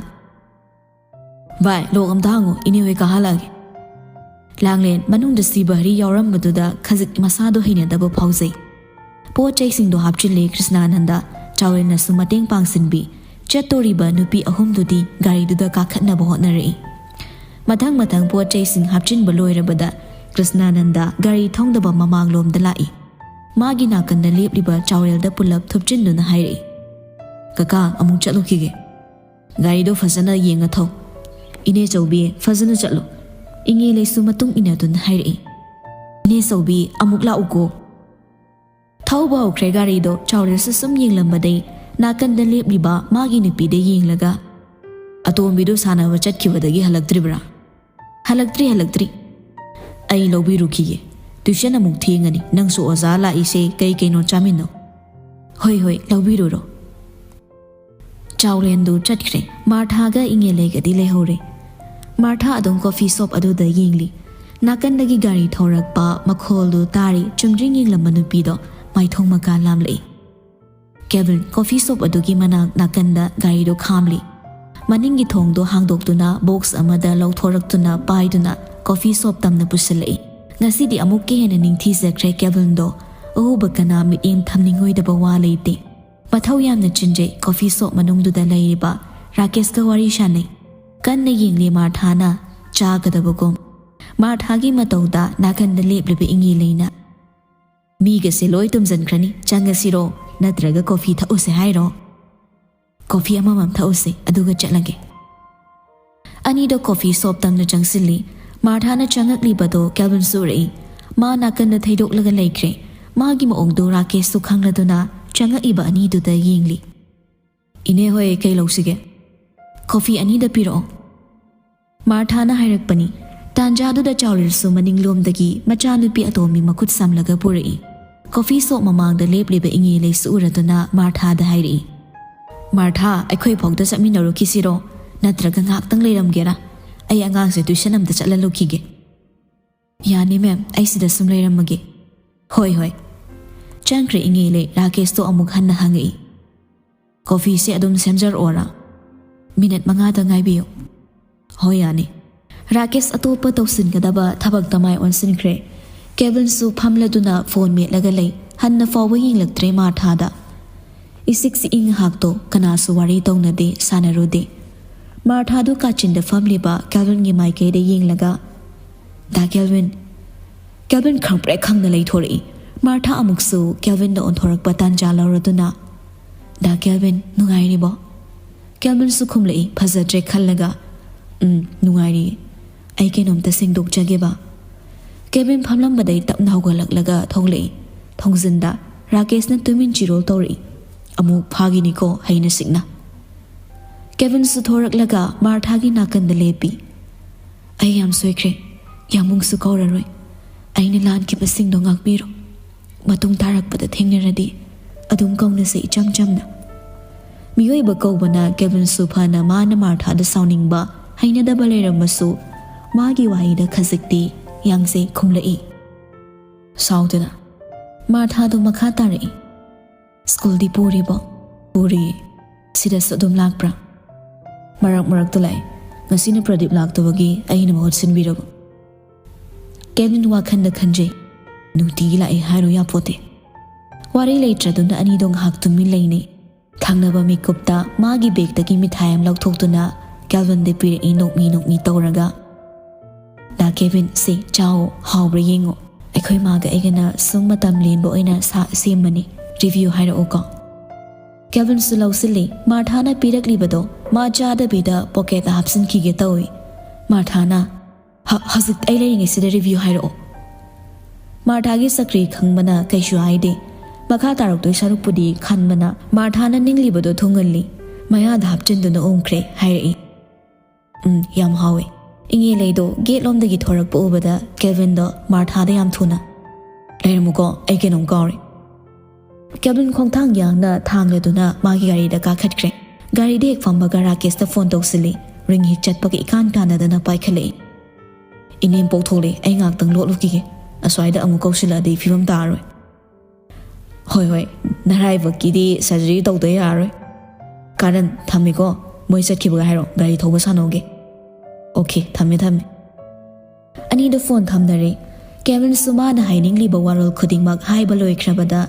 "ꯚꯥꯏ, ꯂꯣꯛ ꯑꯝꯇ ꯍꯥꯡꯉꯨ, ꯏꯅꯦ ꯍꯣꯏ ꯀꯥꯍꯜꯂꯛꯑꯒꯦ꯫" ꯂꯥꯡꯂꯦꯟ ꯃꯅꯨꯡꯗ ꯁꯤꯕꯍꯔꯤ ꯌꯥꯎꯔꯝꯕꯗꯨꯗ ꯈꯖꯤꯛ ꯃꯁꯥꯗꯣ ꯍꯩꯅꯗꯕ ꯐꯥꯎꯖꯩ꯫ ꯄꯣꯠ ꯆꯩꯁꯤꯡꯗꯣ ꯍꯥꯞꯆꯤꯜꯂꯦ ꯀ꯭ꯔꯤꯁꯅꯥꯅꯟꯗ꯫ ꯆꯥꯎꯔꯦꯜꯅꯁꯨ ꯃꯇꯦꯡ ꯄꯥꯡꯁꯤꯟꯕꯤ꯫ ꯆꯠꯇꯣꯔꯤꯕ ꯅꯨꯄꯤ ꯑꯍꯨꯝꯗꯨꯗꯤ ꯒꯥꯔꯤꯗꯨꯗ ꯀꯥꯈꯠꯅꯕ ꯍꯣꯠꯅꯔꯛꯏ꯫ ꯃꯊꯪ ꯃꯊꯪ ꯄꯣꯠ ꯆꯩꯁꯤꯡ ꯍꯥꯞꯆꯤꯟꯕ ꯂꯣꯏꯔꯕꯗ ꯀ꯭ꯔꯤꯁꯅꯥꯅꯟꯗ ꯒꯥꯔꯤ ꯊꯧꯗꯕ ꯃꯃꯥꯡꯂꯣꯝꯗ ꯂꯥꯛꯏ꯫ ꯃꯥꯒꯤ ꯅꯥꯀꯟꯗ ꯂꯦꯞꯂꯤꯕ ꯆꯥꯎꯔꯦꯜꯗ ꯄꯨꯂꯞ ꯊꯨꯞꯆꯤꯟꯗꯨꯅ ꯍꯥꯏꯔꯛꯏ, "ꯀꯀꯥ, ꯑꯃꯨꯛ ꯆꯠꯂꯨꯈꯤꯒꯦ꯫ ꯒꯥꯔꯤꯗꯣ ꯐꯖꯅ ꯌꯦꯡꯉ ꯊꯧ꯫ ꯏꯅꯦ ꯆꯧꯕꯤ, ꯐꯖꯅ ꯆꯠꯂꯨ꯫" ꯏꯉꯦꯜ ꯍꯣꯏꯁꯨ ꯃꯇꯨꯡ ꯏꯟꯅꯗꯨꯅ ꯍꯥꯏꯔꯛꯏ, "ꯏꯅꯦ ꯆꯧꯕꯤ, ꯑꯃꯨꯛ ꯂꯥꯛꯎꯀꯣ꯫" ꯊꯧꯕ ꯍꯧꯈ꯭ꯔꯦ ꯒꯥꯔꯤꯗꯣ꯫ ꯆꯥꯎꯔꯦꯜꯁꯨ ꯁꯨꯝ ꯌꯦꯡꯂꯝꯕꯗꯩ ꯅꯥꯀꯟꯗ ꯂꯦꯞꯂꯤꯕ ꯃꯥꯒꯤ ꯅꯨꯄꯤꯗ ꯌꯦꯡꯂꯒ, "ꯑꯇꯣꯝꯕꯤꯗꯨ ꯁꯥꯟꯅꯕ ꯆꯠꯈꯤꯕꯗꯒꯤ ꯍꯜꯂꯛꯇ꯭ꯔꯤꯕ꯭ꯔꯥ?" "ꯍꯜꯂꯛꯇ꯭ꯔꯤ, ꯍꯜꯂꯛꯇ꯭ꯔꯤ꯫" "ꯑꯩ ꯂꯧꯕꯤꯔꯨꯈꯤꯒꯦ꯫ ꯇ꯭ꯌꯨꯁꯟ ꯑꯃꯨꯛ ꯊꯦꯡꯉꯅꯤ꯫ ꯅꯪꯁꯨ ꯑꯣꯖꯥ ꯂꯥꯛꯏꯁꯦ ꯀꯩ ꯀꯩꯅꯣ ꯆꯥꯃꯤꯟꯅꯧ꯫" "ꯍꯣꯏ, ꯍꯣꯏ, ꯂꯧꯕꯤꯔꯨꯔꯣ꯫" ꯆꯥꯎꯔꯦꯟꯗꯨ ꯆꯠꯈ꯭ꯔꯦ꯫ ꯃꯥꯔꯊꯥꯒ ꯏꯉꯦꯂꯩꯒꯗꯤ ꯂꯩꯍꯧꯔꯦ꯫ ꯃꯥꯔꯊꯥ ꯑꯗꯨꯝ ꯀꯣꯐꯤ ꯁꯣꯞ ꯑꯗꯨꯗ ꯌꯦꯡꯂꯤ꯫ ꯅꯥꯀꯟꯗꯒꯤ ꯒꯥꯔꯤ ꯊꯧꯔꯛꯄ ꯃꯈꯣꯜꯗꯨ ꯇꯥꯔꯤ꯫ ꯆꯨꯝꯗ꯭ꯔꯤꯡ ꯌꯦꯡꯂꯝꯕ ꯅꯨꯄꯤꯗꯣ ꯃꯥꯏꯊꯣꯡ ꯃꯀꯥ ꯂꯥꯝꯂꯛꯏ꯫ ꯀꯦꯚꯤꯟ ꯀꯣꯐꯤ ꯁꯣꯞ ꯑꯗꯨꯒꯤ ꯃꯅꯥꯛ ꯅꯥꯀꯟꯗ ꯒꯥꯔꯤꯗꯨ ꯈꯥꯝꯂꯤ꯫ ꯃꯅꯤꯡꯒꯤ ꯊꯣꯡꯗꯣ ꯍꯥꯡꯗꯣꯛꯇꯨꯅ ꯕꯣꯛꯁ ꯑꯃꯗ ꯂꯧꯊꯣꯔꯛꯇꯨꯅ ꯄꯥꯏꯗꯨꯅ ꯀꯣꯐꯤ ꯁꯣꯞ ꯇꯝꯅ ꯄꯨꯁꯤꯜꯂꯛꯏ꯫ ꯉꯁꯤꯗꯤ ꯑꯃꯨꯛꯀ ꯍꯦꯟꯅ ꯅꯤꯡꯊꯤꯖꯈ꯭ꯔꯦ ꯀꯦꯚꯤꯟꯗꯣ꯫ ꯑꯎꯕ ꯀꯅꯥ ꯃꯤꯠꯌꯦꯡ ꯊꯝꯅꯤꯡꯉꯣꯏꯗꯕ ꯋꯥ ꯂꯩꯇꯦ꯫ ꯃꯊꯧ ꯌꯥꯝꯅ ꯆꯤꯟꯖꯩ ꯀꯣꯐꯤ ꯁꯣꯞ ꯃꯅꯨꯡꯗꯨꯗ ꯂꯩꯔꯤꯕ ꯔꯥꯀꯦꯁꯀ ꯋꯥꯔꯤ ꯁꯥꯟꯅꯩ꯫ ꯀꯟꯅ ꯌꯦꯡꯂꯤ ꯃꯥꯔꯊꯥꯅ ꯆꯥꯒꯗꯕꯒꯨꯝ꯫ ꯃꯥꯔꯊꯥꯒꯤ ꯃꯇꯧꯗ ꯅꯥꯀꯟꯗ ꯂꯦꯞꯂꯤꯕ ꯏꯉꯦꯂꯩꯅ, "ꯃꯤꯒꯁꯦ ꯂꯣꯏ ꯇꯨꯝꯖꯟꯈ꯭ꯔꯅꯤ, ꯆꯪꯉꯁꯤꯔꯣ? ꯅꯠꯇ꯭ꯔꯒ ꯀꯣꯐꯤ ꯊꯛꯎꯁꯦ ꯍꯥꯏꯔꯣ?" "ꯀꯣꯐꯤ ꯑꯃꯃꯝ ꯊꯛꯎꯁꯦ, ꯑꯗꯨꯒ ꯆꯠꯂꯒꯦ꯫" ꯑꯅꯤꯗꯣ ꯀꯣꯐꯤ ꯁꯣꯞ ꯇꯝꯅ ꯆꯪꯁꯤꯜꯂꯤ꯫ ꯃꯥꯔꯊꯥꯅ ꯆꯪꯉꯛꯂꯤꯕꯗꯣ ꯀꯦꯜꯚꯤꯟꯁꯨ ꯎꯔꯛꯏ꯫ ꯃꯥ ꯅꯥꯀꯟꯗ ꯊꯩꯗꯣꯛꯂꯒ ꯂꯩꯈ꯭ꯔꯦ꯫ ꯃꯥꯒꯤ ꯃꯑꯣꯡꯗꯨ ꯔꯥꯀꯦꯁꯁꯨ ꯈꯪꯂꯗꯨꯅ ꯆꯪꯉꯛꯏꯕ ꯑꯅꯤꯗꯨꯗ ꯌꯦꯡꯂꯤ꯫ "ꯏꯅꯦ ꯍꯣꯏ, ꯀꯩ ꯂꯧꯁꯤꯒꯦ?" "ꯀꯣꯐꯤ ꯑꯅꯤꯗ ꯄꯤꯔꯛꯑꯣ꯫" ꯃꯥꯔꯊꯥꯅ ꯍꯥꯏꯔꯛꯄꯅꯤ꯫ ꯇꯥꯟꯖꯥꯗꯨꯗ ꯆꯥꯎꯔꯦꯜꯁꯨ ꯃꯅꯤꯡꯂꯣꯝꯗꯒꯤ ꯃꯆꯥꯅꯨꯄꯤ ꯑꯇꯣꯝꯕꯤ ꯃꯈꯨꯠ ꯁꯝꯂꯒ ꯄꯨꯔꯛꯏ꯫ ꯀꯣꯐꯤ ꯁꯣꯞ ꯃꯃꯥꯡꯗ ꯂꯦꯞꯂꯤꯕ ꯏꯉꯦꯂꯩꯁꯨ ꯎꯔꯗꯨꯅ ꯃꯥꯔꯊꯥꯗ ꯍꯥꯏꯔꯛꯏ, "ꯃꯥꯔꯊꯥ, ꯑꯩꯈꯣꯏ ꯐꯥꯎꯗ ꯆꯠꯃꯤꯟꯅꯔꯨꯈꯤꯁꯤꯔꯣ? ꯅꯠꯇ꯭ꯔꯒ ꯉꯥꯏꯍꯥꯛꯇꯪ ꯂꯩꯔꯝꯒꯦꯔꯥ? ꯑꯩ ꯑꯉꯥꯡꯁꯦ ꯇ꯭ꯌꯨꯁꯟ ꯑꯝꯇ ꯆꯠꯍꯜꯂꯨꯈꯤꯒꯦ꯫" "ꯌꯥꯅꯤ ꯃꯦꯝ, ꯑꯩ ꯁꯤꯗ ꯁꯨꯝ ꯂꯩꯔꯝꯃꯒꯦ꯫" "ꯍꯣꯏ, ꯍꯣꯏ꯫" ꯆꯪꯈ꯭ꯔꯦ ꯏꯉꯦꯂꯩ꯫ ꯔꯥꯀꯦꯁꯇꯣ ꯑꯃꯨꯛ ꯍꯟꯅ ꯍꯪꯉꯛꯏ, "ꯀꯣꯐꯤꯁꯦ ꯑꯗꯨꯝ ꯁꯦꯝꯖꯔꯛꯑꯣꯔꯥ?" "ꯃꯤꯅꯠ ꯃꯉꯥꯗ ꯉꯥꯏꯕꯤꯌꯨ꯫" "ꯍꯣꯏ, ꯌꯥꯅꯤ꯫" ꯔꯥꯀꯦꯁ ꯑꯇꯣꯞꯄ ꯇꯧꯁꯤꯟꯒꯗꯕ ꯊꯕꯛꯇ ꯃꯥꯏ ꯑꯣꯟꯁꯤꯟꯈ꯭ꯔꯦ꯫ ꯀꯦꯚꯤꯟꯁꯨ ꯐꯝꯂꯗꯨꯅ ꯐꯣꯟ ꯃꯦꯠꯂꯒ ꯂꯩ꯫ ꯍꯟꯅ ꯐꯥꯎꯕ ꯌꯦꯡꯂꯛꯇ꯭ꯔꯦ ꯃꯥꯔꯊꯥꯗ꯫ ꯏꯁꯤꯛ ꯁꯤꯛꯏ ꯉꯥꯏꯍꯥꯛꯇꯣ ꯀꯅꯥꯁꯨ ꯋꯥꯔꯤ ꯇꯧꯅꯗꯦ, ꯁꯥꯟꯅꯔꯨꯗꯦ꯫ ꯃꯥꯔꯊꯥꯗꯨ ꯀꯥꯆꯤꯟꯗ ꯐꯝꯂꯤꯕ ꯀꯦꯜꯚꯤꯟꯒꯤ ꯃꯥꯏꯀꯩꯗ ꯌꯦꯡꯂꯒ, "ꯗꯥ ꯀꯦꯜꯚꯤꯟ꯫" ꯀꯦꯜꯚꯤꯟ ꯈꯪꯄ꯭ꯔꯦꯛ ꯈꯪꯅ ꯂꯩꯊꯣꯔꯛꯏ꯫ ꯃꯥꯔꯊꯥ ꯑꯃꯨꯛꯁꯨ ꯀꯦꯜꯚꯤꯟꯗ ꯑꯣꯟꯊꯣꯔꯛꯄ ꯇꯥꯟꯖꯥ ꯂꯧꯔꯗꯨꯅ, "ꯗꯥ ꯀꯦꯜꯚꯤꯟ, ꯅꯨꯡꯉꯥꯏꯔꯤꯕꯣ?" ꯀꯦꯜꯚꯤꯟꯁꯨ ꯈꯨꯝꯂꯛꯏ, ꯐꯖꯗ꯭ꯔꯦ ꯈꯜꯂꯒ, "ꯎꯝ, ꯅꯨꯡꯉꯥꯏꯔꯤꯌꯦ꯫ ꯑꯩ ꯀꯩꯅꯣꯝꯇ ꯁꯦꯡꯗꯣꯛꯆꯒꯦꯕ꯫" ꯀꯦꯜꯚꯤꯟ ꯐꯝꯂꯝꯕꯗꯩ ꯇꯞꯅ ꯍꯧꯒꯠꯂꯛꯂꯒ ꯊꯣꯛꯂꯛꯏ꯫ ꯊꯣꯡꯖꯤꯟꯗ ꯔꯥꯀꯦꯁꯅ ꯇꯨꯃꯤꯟ ꯆꯤꯔꯣꯜ ꯇꯧꯔꯛꯏ꯫ "ꯑꯃꯨꯛ ꯐꯥꯒꯤꯅꯤꯀꯣ ꯍꯩꯅ ꯁꯤꯡꯅ꯫" ꯀꯦꯚꯤꯟꯁꯨ ꯊꯣꯔꯛꯂꯒ ꯃꯥꯔꯊꯥꯒꯤ ꯅꯥꯀꯟꯗ ꯂꯦꯞꯄꯤ꯫ "ꯑꯩ ꯌꯥꯝ ꯁꯣꯏꯈ꯭ꯔꯦ꯫ ꯌꯥꯝꯕꯨꯡꯁꯨ ꯀꯧꯔꯔꯣꯏ꯫ ꯑꯩꯅ ꯂꯥꯟꯈꯤꯕꯁꯤꯡꯗꯣ ꯉꯥꯛꯄꯤꯔꯣ꯫ ꯃꯇꯨꯡ ꯇꯥꯔꯛꯄꯗ ꯊꯦꯡꯅꯔꯗꯤ ꯑꯗꯨꯝ ꯀꯧꯅꯁꯦ ꯏꯆꯝ ꯆꯝꯅ꯫" ꯃꯤꯑꯣꯏꯕ ꯀꯧꯕꯅ ꯀꯦꯕꯤꯟꯁꯨ ꯐꯅ ꯃꯥꯅ ꯃꯥꯔꯊꯥꯗ ꯁꯥꯎꯅꯤꯡꯕ, ꯍꯩꯅꯗꯕ ꯂꯩꯔꯝꯃꯁꯨ, ꯃꯥꯒꯤ ꯋꯥꯍꯩꯗ ꯈꯖꯤꯛꯇꯤ ꯌꯥꯡꯖꯩ ꯈꯨꯝꯂꯛꯏ꯫ ꯁꯥꯎꯗꯅ ꯃꯥꯔꯊꯥꯗꯣ ꯃꯈꯥ ꯇꯥꯔꯛꯏ꯫ "ꯁ꯭ꯀꯨꯜꯗꯤ ꯄꯨꯔꯤꯕꯣ?" "ꯄꯨꯔꯤꯌꯦ꯫ ꯁꯤꯗꯁꯨ ꯑꯗꯨꯝ ꯂꯥꯛꯄ꯭ꯔꯥ?" "ꯃꯔꯛ ꯃꯔꯛꯇ ꯂꯥꯛꯑꯦ꯫ ꯉꯁꯤꯅ ꯄ꯭ꯔꯗꯤꯞ ꯂꯥꯛꯇꯕꯒꯤ ꯑꯩꯅ ꯃꯍꯨꯠ ꯁꯤꯟꯕꯤꯔꯕ꯫" ꯀꯦꯕꯤꯟ ꯋꯥꯈꯟꯗ ꯈꯟꯖꯩ꯫ "ꯅꯨꯡꯇꯤꯒꯤ ꯂꯥꯛꯑꯦ ꯍꯥꯏꯔꯨ ꯌꯥꯄꯣꯠꯇꯦ꯫" ꯋꯥꯔꯤ ꯂꯩꯇ꯭ꯔꯗꯨꯅ ꯑꯅꯤꯗꯣ ꯉꯥꯏꯍꯥꯛ ꯇꯨꯃꯤꯟ ꯂꯩꯅꯩ꯫ ꯊꯪꯅꯕ ꯃꯤꯀꯨꯞꯇ ꯃꯥꯒꯤ ꯕꯦꯒꯇꯒꯤ ꯃꯤꯊꯥꯏ ꯑꯃ ꯂꯧꯊꯣꯛꯇꯨꯅ ꯀꯦꯜꯚꯤꯟꯗ ꯄꯤꯔꯛꯏ, ꯅꯣꯛꯃꯤ ꯅꯣꯛꯃꯤ ꯇꯧꯔꯒ꯫ "ꯗꯥ ꯀꯦꯚꯤꯟ, ꯁꯦ ꯆꯥꯎꯑꯣ, ꯍꯥꯎꯕ꯭ꯔꯥ ꯌꯦꯡꯉꯣ꯫ ꯑꯩꯈꯣꯏ ꯃꯥꯒ ꯑꯩꯒꯅ ꯁꯨꯝ ꯃꯇꯝ ꯂꯦꯟꯕ ꯑꯣꯏꯅ ꯁꯥ-, ꯁꯦꯝꯕꯅꯤ꯫ ꯔꯤꯚꯤꯌꯨ ꯍꯥꯏꯔꯛꯎꯀꯣ꯫" ꯀꯦꯜꯚꯤꯟꯁꯨ ꯂꯧꯁꯤꯜꯂꯤ꯫ ꯃꯥꯔꯊꯥꯅ ꯄꯤꯔꯛꯂꯤꯕꯗꯣ ꯃꯥ ꯆꯥꯗꯕꯤꯗ ꯄꯣꯀꯦꯠꯇ ꯍꯥꯞꯆꯤꯟꯈꯤꯒꯦ ꯇꯧꯏ꯫ ꯃꯥꯔꯊꯥꯅ, "ꯍ-, ꯍꯧꯖꯤꯛ ꯑꯩ ꯂꯩꯔꯤꯉꯩꯁꯤꯗ ꯔꯤꯚꯤꯌꯨ ꯍꯥꯏꯔꯛꯑꯣ꯫" ꯃꯥꯔꯊꯥꯒꯤ ꯆꯀ꯭ꯔꯤ ꯈꯪꯕꯅ ꯀꯩꯁꯨ ꯍꯥꯏꯗꯦ꯫ ꯃꯈꯥ ꯇꯥꯔꯛꯇꯣꯏ ꯁꯔꯨꯛꯄꯨꯗꯤ ꯈꯟꯕꯅ ꯃꯥꯔꯊꯥꯅ ꯅꯤꯡꯂꯤꯕꯗꯣ ꯊꯨꯡꯍꯜꯂꯤ꯫ ꯃꯌꯥꯗ ꯍꯥꯞꯆꯤꯟꯗꯨꯅ ꯎꯝꯈ꯭ꯔꯦ ꯍꯥꯏꯔꯛꯏ꯫ "ꯎꯝ, ꯌꯥꯝ ꯍꯥꯎꯋꯦ꯫" ꯏꯉꯦ ꯂꯩꯗꯣ ꯒꯦꯠ ꯂꯣꯝꯗꯒꯤ ꯊꯣꯔꯛꯄ ꯎꯕꯗ ꯀꯦꯜꯚꯤꯟꯗꯣ ꯃꯥꯔꯊꯥꯗ ꯌꯥꯝ ꯊꯨꯅ, "ꯂꯩꯔꯝꯃꯨꯀꯣ, ꯑꯩ ꯀꯩꯅꯣꯝ ꯀꯥꯎꯔꯦ꯫" ꯀꯦꯜꯚꯤꯟ ꯈꯣꯡꯊꯥꯡ ꯌꯥꯡꯅ ꯊꯥꯡꯂꯗꯨꯅ ꯃꯥꯒꯤ ꯒꯥꯔꯤꯗ ꯀꯥꯈꯠꯈ꯭ꯔꯦ꯫ ꯒꯥꯔꯤꯗ ꯍꯦꯛ ꯐꯝꯕꯒ ꯔꯥꯀꯦꯁꯇ ꯐꯣꯟ ꯇꯧꯁꯤꯜꯂꯤ꯫ ꯔꯤꯡ ꯍꯦꯛ ꯆꯠꯄꯒ ꯏꯀꯥꯟ ꯀꯥꯟꯅꯗꯅ ꯄꯥꯏꯈꯠꯂꯛꯏ꯫ "ꯏꯅꯦꯝꯄꯣꯛ ꯊꯣꯛꯂꯛꯑꯦ, ꯑꯩ ꯉꯥꯛꯇꯪ ꯂꯣꯠꯂꯨꯈꯤꯒꯦ꯫ ꯑꯁ꯭ꯋꯥꯏꯗ ꯑꯃꯨꯛ ꯀꯧꯁꯤꯜꯂꯛꯑꯗꯤ ꯐꯤꯕꯝ ꯇꯥꯔꯣꯏ꯫" "ꯍꯣꯏ, ꯍꯣꯏ, ꯅꯔꯥꯏꯕꯛꯀꯤꯗꯤ ꯁꯔꯖꯔꯤ ꯇꯧꯗ ꯌꯥꯔꯣꯏ꯫ ꯀꯥꯔꯟ, ꯊꯝꯃꯦꯀꯣ꯫ ꯃꯣꯏ ꯆꯠꯈꯤꯕꯒ ꯍꯥꯏꯔꯣ, ꯒꯥꯔꯤ ꯊꯧꯕ ꯁꯥꯟꯅꯧꯒꯦ꯫" "ꯑꯣꯀꯦ, ꯊꯝꯃꯦ, ꯊꯝꯃꯦ꯫" ꯑꯅꯤꯗꯣ ꯐꯣꯟ ꯊꯝꯅꯔꯦ꯫ ꯀꯦꯚꯤꯟꯁꯨ ꯃꯥꯅ ꯍꯥꯏꯅꯤꯡꯂꯤꯕ ꯋꯥꯔꯣꯜ ꯈꯨꯗꯤꯡꯃꯛ ꯍꯥꯏꯕ ꯂꯣꯏꯈ꯭ꯔꯕꯗ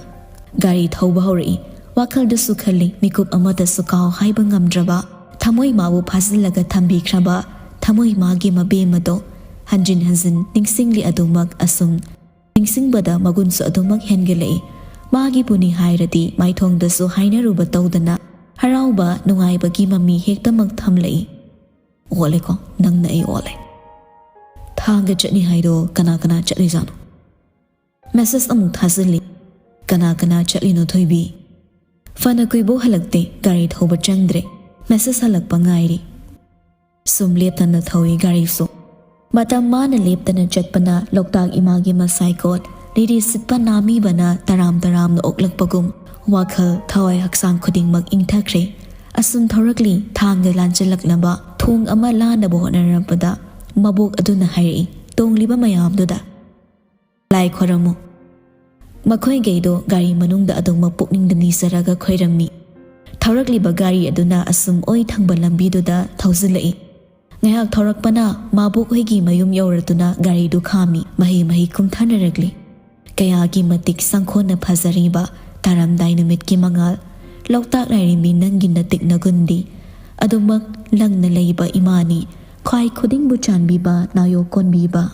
ꯒꯥꯔꯤ ꯊꯧꯕ ꯍꯧꯔꯛꯏ꯫ ꯋꯥꯈꯜꯗꯁꯨ ꯈꯜꯂꯤ, ꯃꯤꯀꯨꯞ ꯑꯃꯠꯇꯁꯨ ꯀꯥꯎ ꯍꯥꯏꯕ ꯉꯝꯗ꯭ꯔꯕ, ꯊꯃꯣꯏ ꯃꯥꯕꯨ ꯐꯥꯖꯤꯜꯂꯒ ꯊꯝꯕꯤꯈ꯭ꯔꯕ, ꯊꯃꯣꯏ ꯃꯥꯒꯤ ꯃꯕꯦꯝꯃꯗꯣ ꯍꯟꯖꯤꯟ ꯍꯟꯖꯤꯟ ꯅꯤꯡꯁꯤꯡꯂꯤ꯫ ꯑꯗꯨꯃꯛ ꯑꯁꯨꯝ ꯅꯤꯡꯁꯤꯡꯕꯗ ꯃꯒꯨꯟꯁꯨ ꯑꯗꯨꯃꯛ ꯍꯦꯟꯒꯠꯂꯛꯏ꯫ ꯃꯥꯒꯤꯕꯨꯅꯤ ꯍꯥꯏꯔꯗꯤ ꯃꯥꯏꯊꯣꯡꯗꯁꯨ ꯍꯥꯏꯅꯔꯨꯕ ꯇꯧꯗꯅ ꯍꯔꯥꯎꯕ ꯅꯨꯡꯉꯥꯏꯕꯒꯤ ꯃꯃꯤ ꯍꯦꯛꯇꯃꯛ ꯊꯝꯂꯛꯏ꯫ ꯑꯣꯠꯂꯦꯀꯣ, ꯅꯪꯅ ꯑꯩ ꯑꯣꯠꯂꯦ꯫ ꯊꯥꯡꯒ ꯆꯠꯅꯤ ꯍꯥꯏꯗꯣ ꯀꯅꯥ ꯀꯅꯥ ꯆꯠꯂꯤꯖꯥꯠꯅꯣ? ꯃꯦꯁꯦꯖ ꯑꯃꯨꯛ ꯊꯥꯖꯤꯜꯂꯤ꯫ "ꯀꯅꯥ ꯀꯅꯥ ꯆꯠꯂꯤꯅꯣ ꯊꯣꯏꯕꯤ?" ꯐꯅ ꯀꯨꯏꯕꯧ ꯍꯜꯂꯛꯇꯦ, ꯒꯥꯔꯤ ꯊꯧꯕ ꯆꯪꯗ꯭ꯔꯦ꯫ ꯃꯦꯁꯦꯖ ꯍꯜꯂꯛꯄ ꯉꯥꯏꯔꯤ꯫ ꯁꯨꯝ ꯂꯦꯞꯇꯅ ꯊꯧꯏ ꯒꯥꯔꯤꯁꯨ꯫ ꯃꯇꯝ ꯃꯥꯅ ꯂꯦꯞꯇꯅ ꯆꯠꯄꯅ ꯂꯣꯛꯇꯥꯛ ꯏꯃꯥꯒꯤ ꯃꯁꯥꯏꯀꯣꯠ ꯂꯤꯔꯤ ꯁꯤꯠꯄ ꯅꯥꯃꯤꯕꯅ ꯇꯔꯥꯝ ꯇꯔꯥꯝꯅ ꯑꯣꯛꯂꯛꯄꯒꯨꯝ ꯋꯥꯈꯜ, ꯊꯋꯥꯏ, ꯍꯛꯆꯥꯡ ꯈꯨꯗꯤꯡꯃꯛ ꯏꯪꯊꯈ꯭ꯔꯦ꯫ ꯑꯁꯨꯝ ꯊꯧꯔꯛꯂꯤ꯫ ꯊꯥꯡꯒ ꯂꯥꯟꯁꯤꯜꯂꯛꯅꯕ ꯊꯣꯡ ꯑꯃ ꯂꯥꯟꯅꯕ ꯍꯣꯠꯅꯔꯛꯄꯗ ꯃꯕꯣꯛ ꯑꯗꯨꯅ ꯍꯥꯏꯔꯛꯏ, ꯇꯣꯡꯂꯤꯕ ꯃꯌꯥꯝꯗꯨꯗ ꯂꯥꯏ ꯈꯣꯏꯔꯝꯃꯨ꯫ ꯃꯈꯣꯏꯈꯩꯗꯣ ꯒꯥꯔꯤ ꯃꯅꯨꯡꯗ ꯑꯗꯨꯃꯛ ꯄꯨꯛꯅꯤꯡꯗ ꯅꯤꯖꯔꯒ ꯈꯣꯏꯔꯝꯃꯤ꯫ ꯊꯧꯔꯛꯂꯤꯕ ꯒꯥꯔꯤ ꯑꯗꯨꯅ ꯑꯁꯨꯝ ꯑꯣꯏ ꯊꯪꯕ ꯂꯝꯕꯤꯗꯨꯗ ꯊꯧꯖꯤꯜꯂꯛꯏ꯫ ꯉꯥꯏꯍꯥꯛ ꯊꯧꯔꯛꯄꯅ ꯃꯥꯕꯣꯛ ꯍꯣꯏꯒꯤ ꯃꯌꯨꯝ ꯌꯧꯔꯗꯨꯅ ꯒꯥꯔꯤꯗꯨ ꯈꯥꯝꯃꯤ꯫ ꯃꯍꯩ ꯃꯍꯩ ꯀꯨꯝꯊꯅꯔꯛꯂꯤ꯫ ꯀꯌꯥꯒꯤ ꯃꯇꯤꯛ ꯆꯪꯈꯣꯟꯅ ꯐꯖꯔꯤꯕ ꯇꯥꯔꯝꯗꯥꯏ ꯅꯨꯃꯤꯠꯀꯤ ꯃꯉꯥꯜ꯫ ꯂꯣꯛꯇꯥꯛ ꯂꯥꯏꯔꯦꯝꯕꯤ ꯅꯪꯒꯤ ꯅꯇꯤꯛ ꯅꯒꯨꯟꯗꯤ ꯑꯗꯨꯃꯛ ꯂꯪꯅ ꯂꯩꯕ ꯏꯃꯥꯅꯤ꯫ ꯈ꯭ꯋꯥꯏ ꯈꯨꯗꯤꯡꯕꯨ ꯆꯥꯟꯕꯤꯕ, ꯅꯥꯌꯣꯛ ꯀꯣꯟꯕꯤꯕ꯫